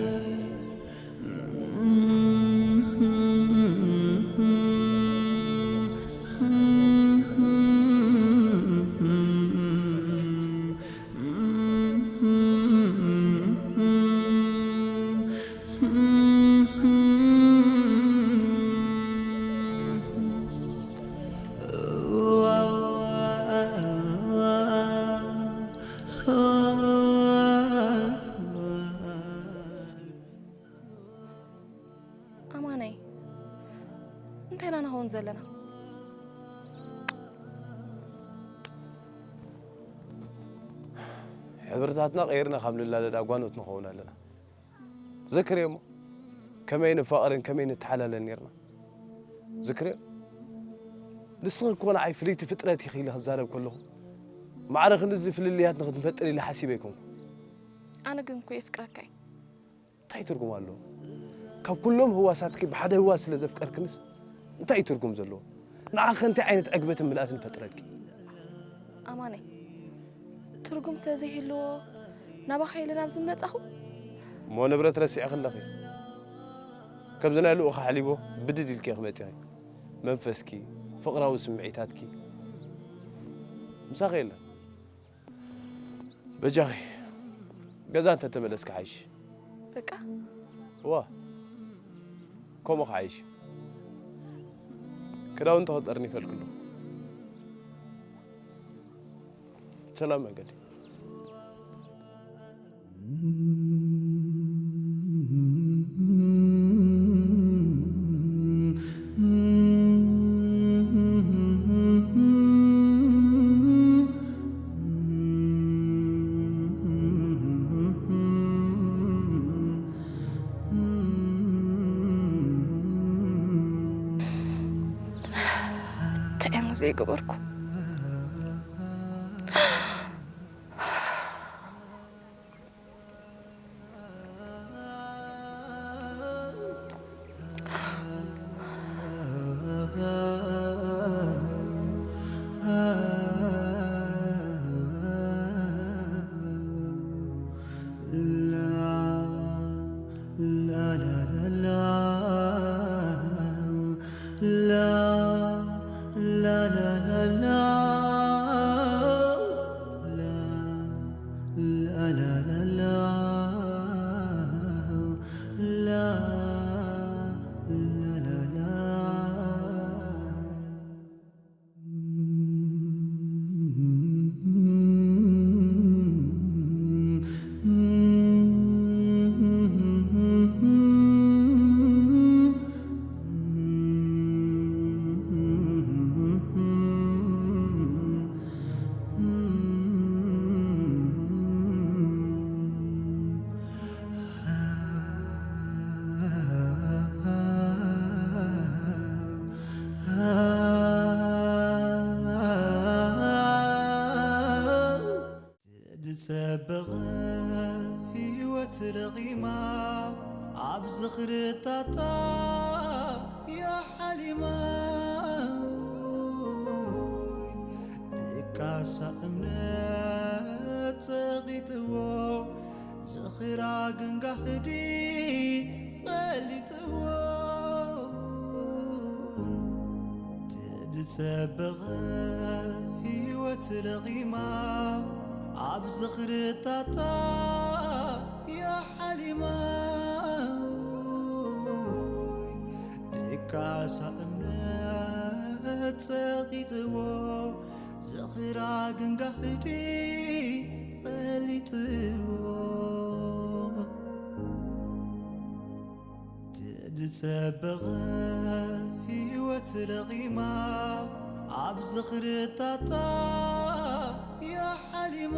ኣማነይ፣ እንታይ ኢና ንኸውን ዘለና? ሕብርታትና ቀይርና ካብ ንላለድ ኣጓኖት ንኸውን ኣለና። ዘክርዮ እሞ፣ ከመይ ንፋቐርን ከመይ ንተሓላለን ኔርና። ዝክርዮ፣ ንስኺ እኮ ንዓይ ፍልይቲ ፍጥረት ኢኺ ኢለ ክዛረብ ከለኹ፣ ማዕረ ክንድዚ ፍልልያት ንኽንፈጥር ኢለ ሓሲበ ኣይኮንኩን። ኣነ ግን እኮ የፍቅረካ እየ። እንታይ ትርጉም ኣለዎ? ካብ ኩሎም ህዋሳትኪ ብሓደ ህዋስ ስለ ዘፍቀርክንስ እንታይ እዩ ትርጉም ዘለዎ? ንዓኸ እንታይ ዓይነት ዕግበትን ምልኣትን ፈጥረልኪ? ኣማነይ፣ ትርጉም ስለ ዘይህልዎ ናባኻ ኢለ ናብዚ መጻኹ። እሞ ንብረት ረሲዕኺ ኣለኺ። ከምዚ ናይ ልኡኽ ኣሕሊቦ ብድድ ኢልኪ ኢኺ መጺኺ። መንፈስኪ፣ ፍቕራዊ ስምዒታትኪ ምሳኺ የለን። በጃኺ፣ ገዛ እንተ ተመለስኪ ሓይሽ። በቃ? እዋ፣ ከምኡ ክሓይሽ። ክዳውንቲ ክጠርኒፈልኪ ኣለኹ። ሰላም መንገዲ። ዘይገበርኩ። ዝጸበቐ ህይወት ለቒማ ኣብ ዝኽርታታ እያ ሓሊማ። ድቃሳ እምነት ጸቒጥዎ ዝኽራ ግን ጋህዲ ቀሊጥዎ። ትድጸበቐ ህይወት ለቒማ ኣብ ዝኽርታታ እያ ሓሊማ። ድቃሳ እምነት ጸቒጥዎ ዝኽራ ግን ጋህዲ ቀሊጥዎ። ትድጸበቐ ህይወት ለቒማ ኣብ ዝኽርታታ እያ ሓሊማ።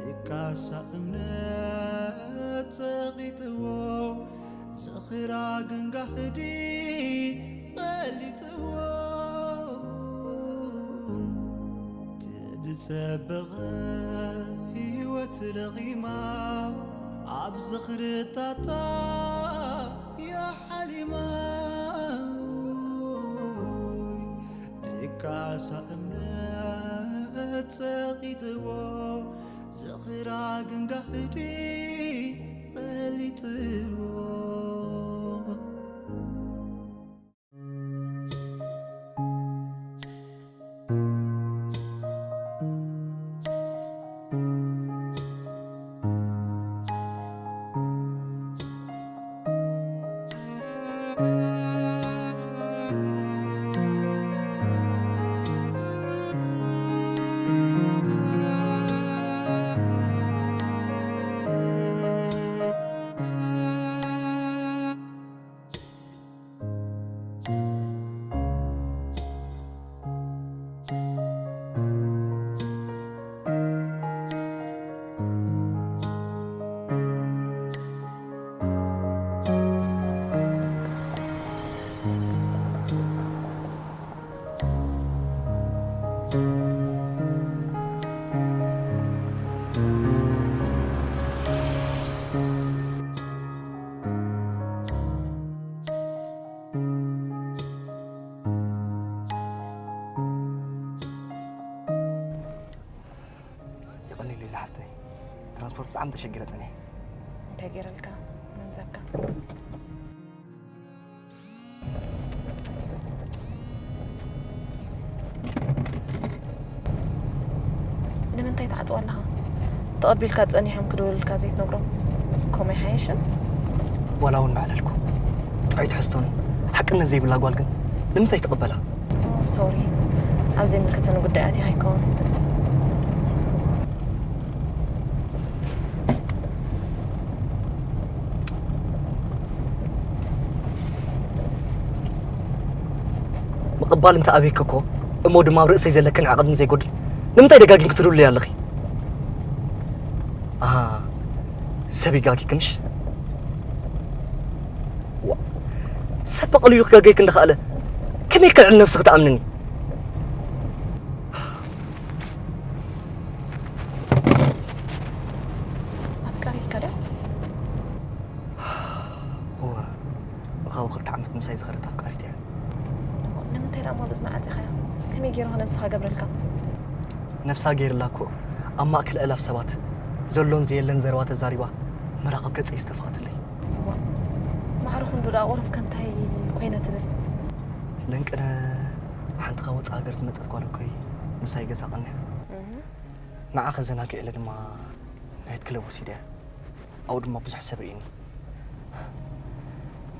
ድቃሳ እምነት ጸቒጥዎ ዝኽራ ግን ጋህዲ ቀሊጥዎ። ትድጸበቐ ህይወት ለቒማ ኣብ ዝኽርታታ እያ ሓሊማ። ድቃሳ እምነት ጸቒጥዎ ዝኽራ ግን ጋህዲ ቀሊጥዎ። የቐንየለይ ዝሓፍተይ፣ ትራንስፖርት ብጣዕሚ ተሸጊረ ጸኒሐ። እንታይ ገይረልካ? መምዘካ? ንምንታይ ትዓጽዋ ኣለኻ? ተቐቢልካ ጸኒሖም ክድውሉልካ ዘይትነግሮም? ከምኡ ይሓይሽን? ዋላ እውን ባዕለልኩ። ጥዑይ ትሕዝቶን ሓቅነት ዘይብላ ጓል ግን ንምንታይ ትቕበላ? ኦ፣ ሶሪ። ኣብ ዘይምልከተኒ ጉዳይ ኣቲኻ ኣይከውን። ምቕባል እንተ ኣብየኪ እኮ፣ እሞ ድማ ኣብ ርእሰይ ዘለክን ዓቐንን ዘይጎድል፣ ንምንታይ ደጋጊምኪ ትድውልለይ ኣለኺ? ኣሃ፣ ሰብ ይጋጊ ክምሽ? ዋ፣ ሰብ ብቐሊሉ ክጋገየኪ እንዳኸኣለ ከመይ ከልዕል ነብስኺ ትኣምንኒ? ኣፍቃሪትካ ድያ? እወ፣ እኻዊ ክልተ ዓመት ምሳይ ዝኸደት ኣፍቃሪት እያ። ንምንታይ ደኣ እሞ ብእዝና ዓጺኻያ? ከመይ ገይሩ ነብስኻ ገብረልካ? ነብሳ ገይርላ እኮ ኣብ ማእከል ኣእላፍ ሰባት ዘሎን ዘየለን ዘረባ ተዛሪባ መራኸብ ገጸይ ዝተፋእትለይ። እዋ፣ ማዕረ ክንዱ ደኣ ቁሩብ ከ እንታይ ኮይነ ትብል? ለንቅነ ሓንቲ ካብ ወጻኢ ሃገር ዝመጸት ጓል እኮይ ምሳይ ገዛ ቀንያ። ንዓ ከዘናግዕ ኢለ ድማ ናይት ክለብ ወሲደያ። ኣብኡ ድማ ብዙሕ ሰብ ርእኒ።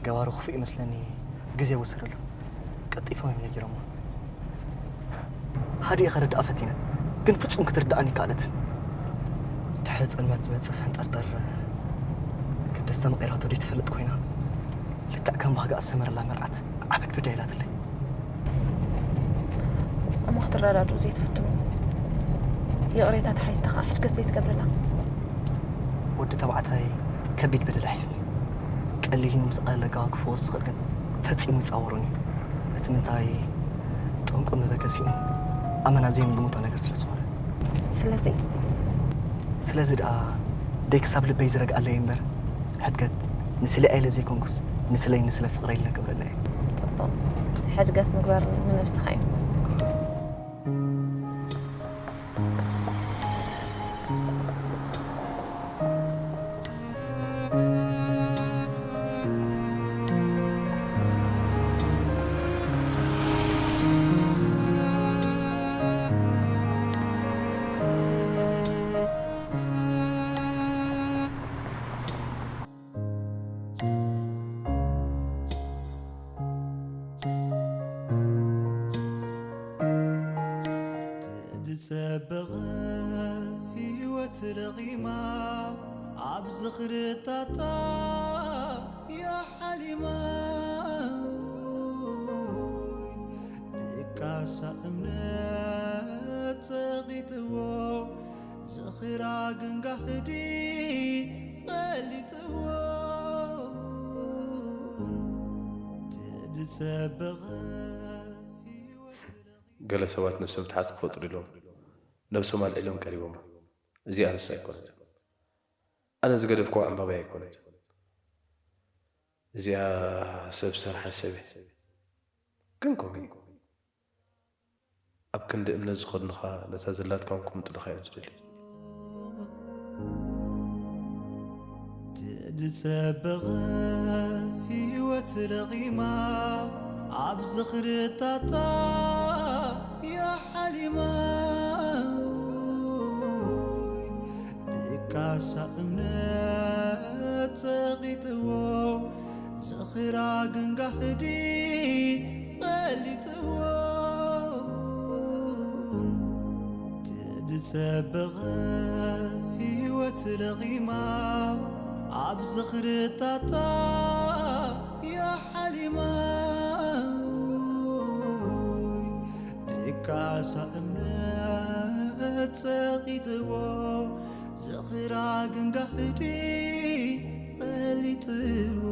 ገባሩ ክፉእ ይመስለኒ። ግዜ ወሰደሉ። ቀልጢፎም እዮም ነጊሮሞ። ሃዲኤ ከረድኣ ፈቲነ፣ ግን ፍጹም ክትርድኣኒ ኣይከኣለትን። ድሕሪ ጽልመት ዝመጽእ ፈንጠርጠር ክደስተ መቒራቶ ደይትፈልጥ ኮይና፣ ልክዕ ከም ባህጊ ኣሰመረላ መርዓት ዓበድበድ ኢላትለይ። እሞ ክትረዳድኡ ዘይትፍትኑ፣ ይቕሬታ ተሓቲትካ ከዓ ሕድገት ዘይትገብረላ? ወዲ ተባዕታይ ከቢድ በደል ኣሒዝኒ። ቀሊል ኢሉ ምስ ቀለለ ኣገባብ ክፍወስ ዝኽእል ግን ፈጺሙ ይጻወሮን እዩ። እቲ ምንታይ ጠንቁ መበገሲኡ ኣመና ዘይንግምቶ ነገር ስለ ዝኾነ። ስለዚ ስለዚ ደኣ ደይ ክሳብ ልበይ ዝረግኣለይ እምበር ሕድገት ንስለይ ኢለ ዘይኮንኩስ ንስለይ ንስለ ፍቕረይ ኢለ ክገብረላ እየ። ጽቡቕ። ሕድገት ምግባር ንነብስኻ እዩ። ትድጸበቐ ህይወት ለቒማ ኣብ ዝኽርታታ ያሓሊማ ድቃሳ እምነት ጸቒጥዎ ዝኽራ ግን ጋህዲ ፈሊጥዎ ትድጸበቐ ህይወት ገለ ሰባት ነብሰ ምትሓት ክፈጥሩ ኢሎም ነብሶም ኣልዒሎም ቀሪቦማ። እዚኣ ንሳ ኣይኮነትን። ኣነ ዝገደፍክዋ ዕምባባይ ኣይኮነትን። እዚኣ ሰብ ሰርሓ ሰብ እያ። ግን ከምኡ እዩ። ኣብ ክንዲ እምነት ዝኸድኑኻ ነታ ዘላትካ እውን ክምጥሉኻ እዮም ዝደልዩ። ትድጸበቐ ህይወት ለቒማ ኣብ ዝኽርታታ ያሓሊማ ድቃሳ እምነት ጸቒጥዎ ዝኽራ ግን ጋህዲ ፈሊጥዎ ትድጸበቐ ህይወት ለቒማ ኣብ ዝኽርታታ ያሓሊማ ድቃሳ እምነት ጸቒጥዎ ዝኽራ ግን ጋህዲ ፈሊጥዎ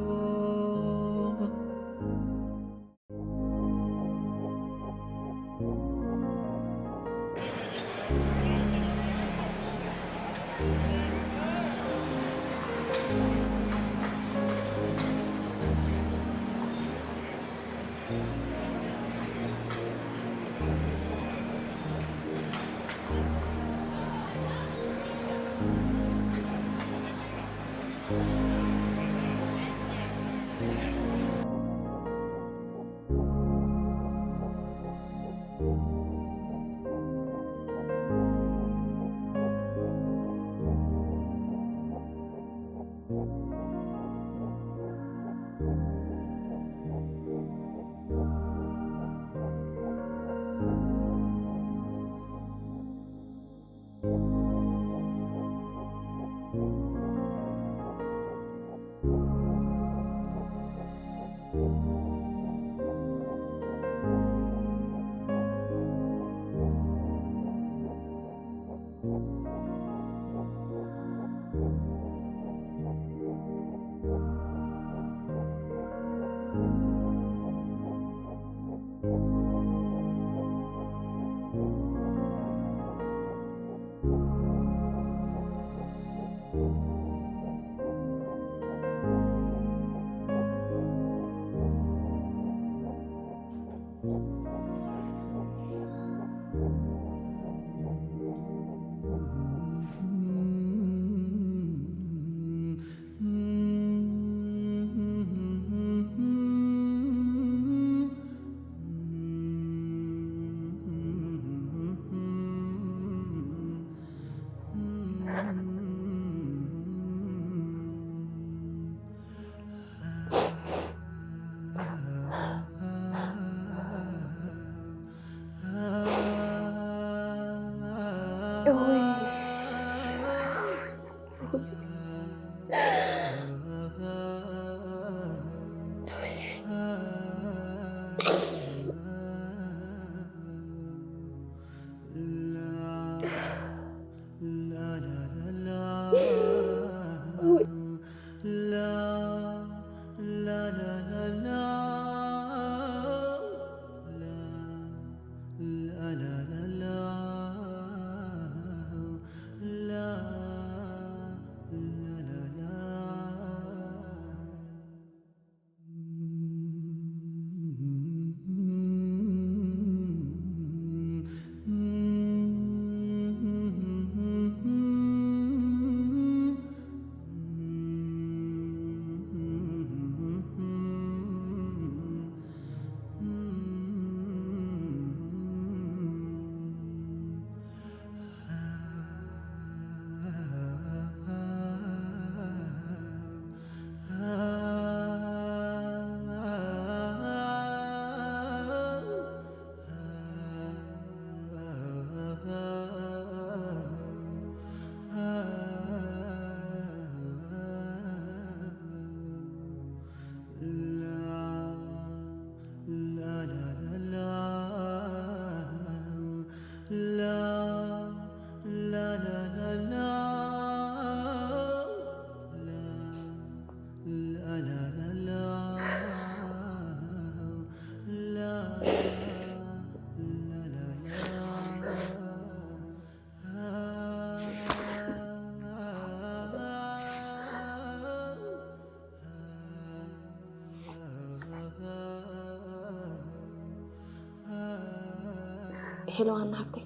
ሄሎ ሃና ሓፍተይ፣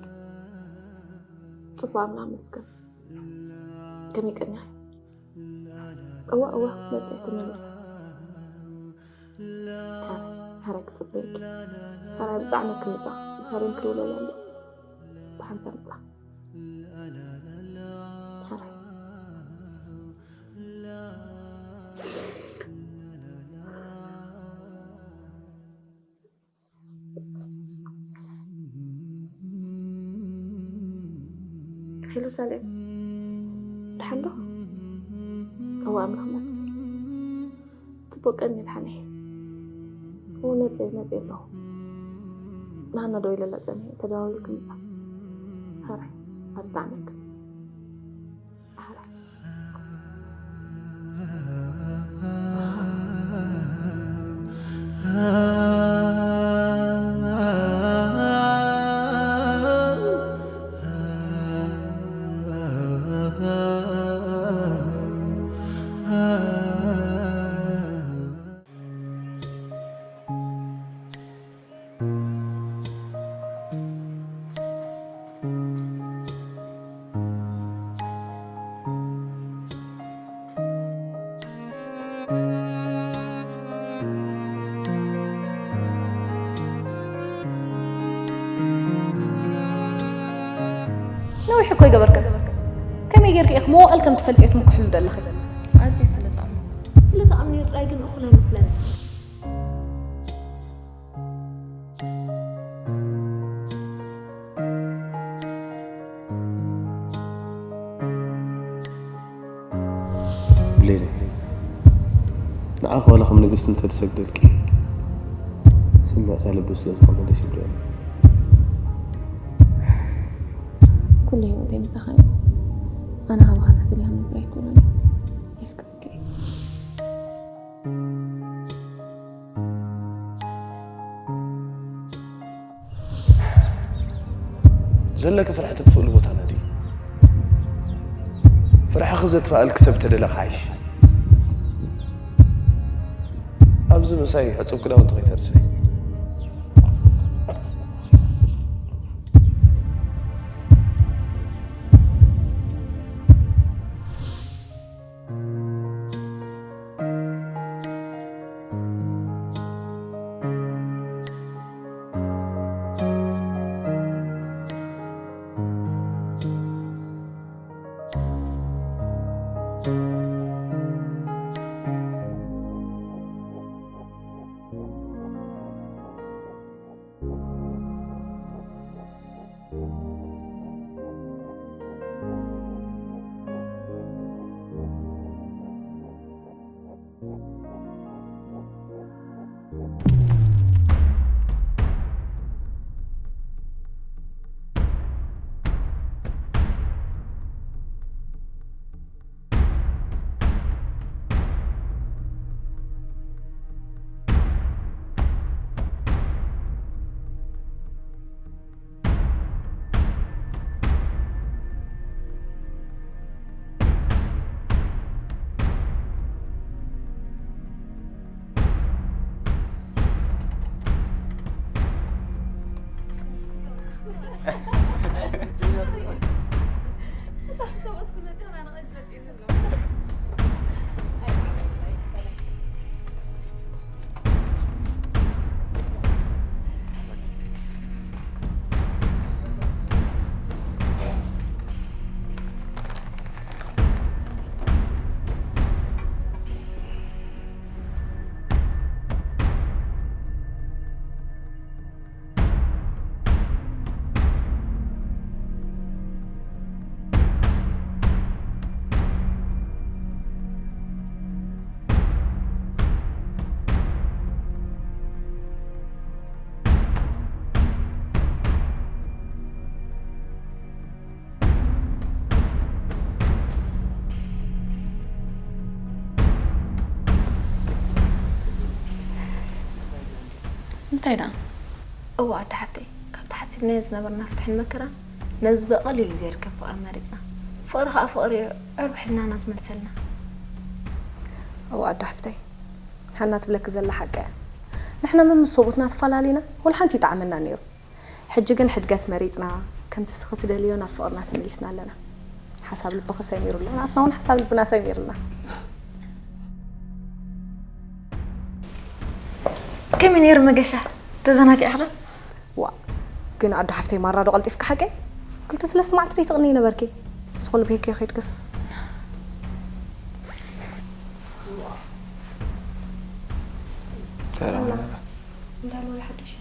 ጽቡቕ ኣምላኽ መስገን። ከመይ ቀኒኺ? እዋ እዋ፣ መጽእ ተመለሰ። ሕራይ ክጽበየኪ። ሕራይ ብጣዕሚ ክምጻ፣ ብሳሎን ክድውለላ እንዲ ብሓንሳብ ምጻ። ሕራይ። ሄሎ ሳሌም፣ ደሓን ዶ? እዋ ኣምላኽ ይመስገን። ጽቡቕ ቀን ይድሓን እየ። እዎ መጽእ መጽእ ኣለኹ። ንሃና ደው ኢለላ ጸኒሐ፣ ተደዋዊሉ ክምጻ። ሕራይ፣ ኣብ ዝጠዓመክ። ነዊሕ እኮ ይገበርክን። ከመይ ጌርኪ ኢኺ መዋእል ከም ትፈልጥዮ ትምክሕሉ ዘለኺ? ኣዝየ ስለ ዝኣምኖ። ስለ ትኣምንዮ ጥራይ ግን እኹል ኣይመስለንን። ብሌን፣ ንዓኺ ዋላ ከም ንግስቲ እንተዝሰግደልኪ፣ ስምዕታ ልቢ ስለ ዝኾነ ደስ ይብለኒ። ኩሉ ህይወተይ ምሳኻ እዩ። ኣነ ካባኻ ተፈልየ ክነብር ኣይክእሎን እየ። የፍቅረኪ እየ። ዘለኪ ፍርሒ ትጥፍእሉ ቦታ ናዲ። ፍርሕኺ ዘጥፍኣልኪ ሰብ ተደለኺ ዓይሽ። ኣብዚ ምሳይ ዕጹብ ክዳውንቲ ከይተርስዒ። እንታይ ደኣ? እወ ኣደ ሓብተይ፣ ካብቲ ሓሲብናዮ ዝነበርና ፍትሕን መከራን ነዚ ብቐሊሉ ዘይርከብ ፍቕሪ መሪጽና። ፍቕሪ ከኣ ፍቕሪ እዩ፣ ዕሩብ ሕልናና ዝመልሰልና። እወ ኣደ ሓፍተይ፣ ሃና ትብለኪ ዘላ ሓቂ እያ። ንሕና መምስ ሰብኡትና ተፈላሊና ወላ ሓንቲ ይጠዓመና ነይሩ። ሕጂ ግን ሕድገት መሪጽና፣ ከምቲ እስኺ ትደልዮ ናብ ፍቕርና ተመሊስና ኣለና። ሓሳብ ልብኺ ሰሚሩ ኣሎ፣ ናትና እውን ሓሳብ ልብና ሰሚርና። ከመይ ነይሩ መገሻ? ተዘናጊዕኺ ዶ? ዋ፣ ግን ኣዶ ሓፍተይ ማራ ዶ ቀልጢፍኪ ሓቀይ? ክልተ ሰለስተ መዓልቲ ደይ ትቕንይ ነበርኪ። እዚ ኩሉ ብሄኪዮ ከይድክስ። ተራ እንዳልወለ ሓድሽ።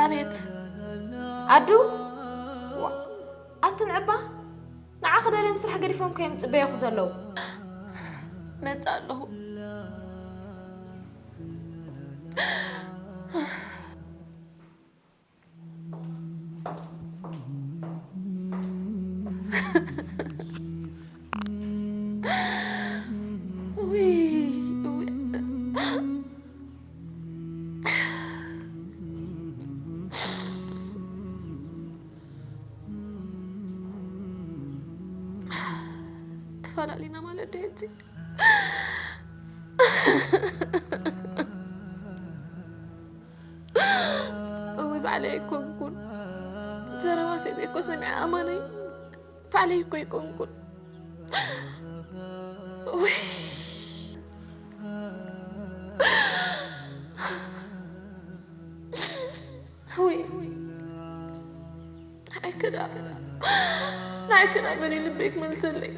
ኣቤት ኣዱ፣ ዋ፣ ኣትን ዕባ ንዓኺ ደልዮም ስራሕ ገዲፎም እኮ እዮም ዝጽበዩኺ ዘለዉ። መጻ ኣለኹ። ውይ፣ ውይ። ተፈላለና ማለት ድዩ ሕጂ? እውይ ባዕለይ ኣይኮንኩን። ዘረባ ሰበይ እኮ ሰሚዐ ኣማነይ። ባዕለይ እኮ ኣይኮንኩን። እውይ። እውይ። ንዓይ ክዳ፣ ንዓይ ክዳ መን እዩ ልበይ ክመልሰለይ?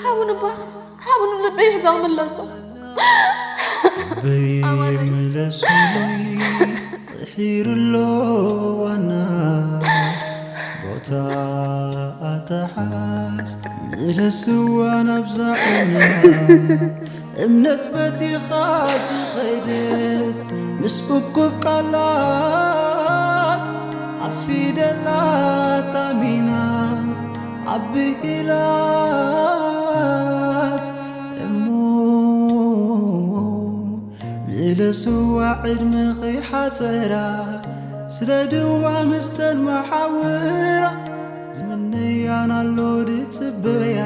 ሓውን እባ፣ ሓውን ልበይ ይሕዛ ክምለሶ። ልበይ ኣማነይ። ምለሱለይ፣ ድሒሩ ኣሎ ዋና ቦታ ኣተሓዝ። ምለስዋ ናብዛ ዑና፣ እምነት በቲኻ ዝኸደት፣ ምስ እኩብ ቃላት ኣብ ፊደላት ኣሚና፣ ኣብ ብሂላት እሞ ምለስዋ ዕድመ ከይሓጸራ፣ ስደድዋ ምስተን መሓውራ፣ ዝምነያን ኣሎ ድጽበያ፣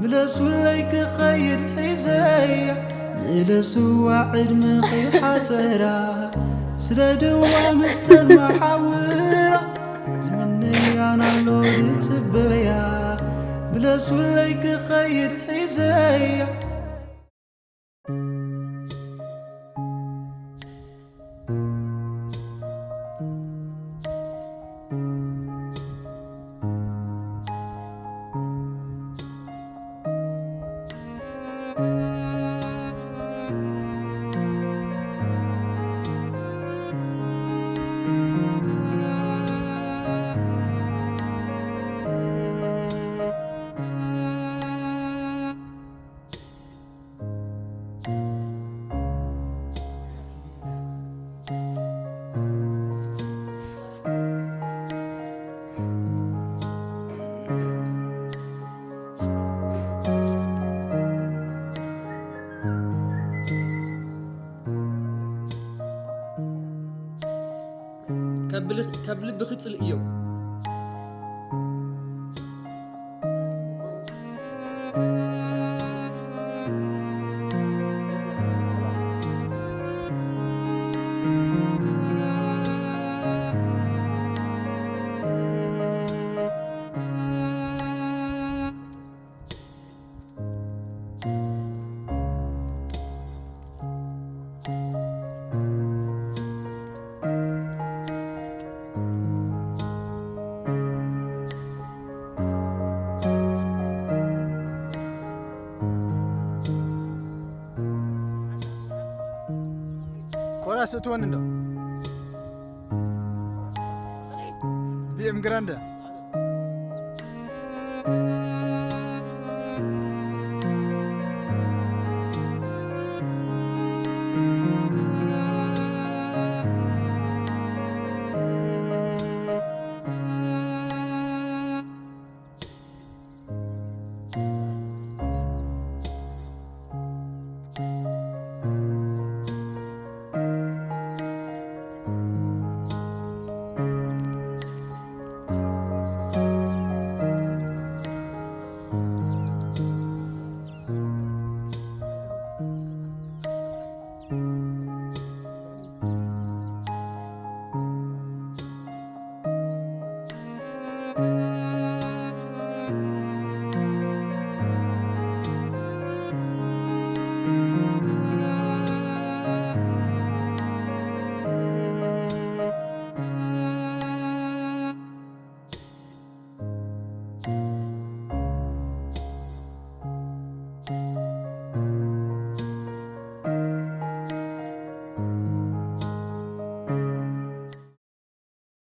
ምለሱለይ ክኸይድ ሒዘያ፣ ምለስዋ ዕድመ ከይሓጸራ፣ ስደድዋ ምስተን መሓውራ፣ ዝምነያን ኣሎ ድጽበያ፣ ምለሱለይ ክኸይድ ሒዘያ። ካብ ልቢ ክጽልእ እዮም። ኮራስ እትወን እንዶ? ቢኤም ግራንደ።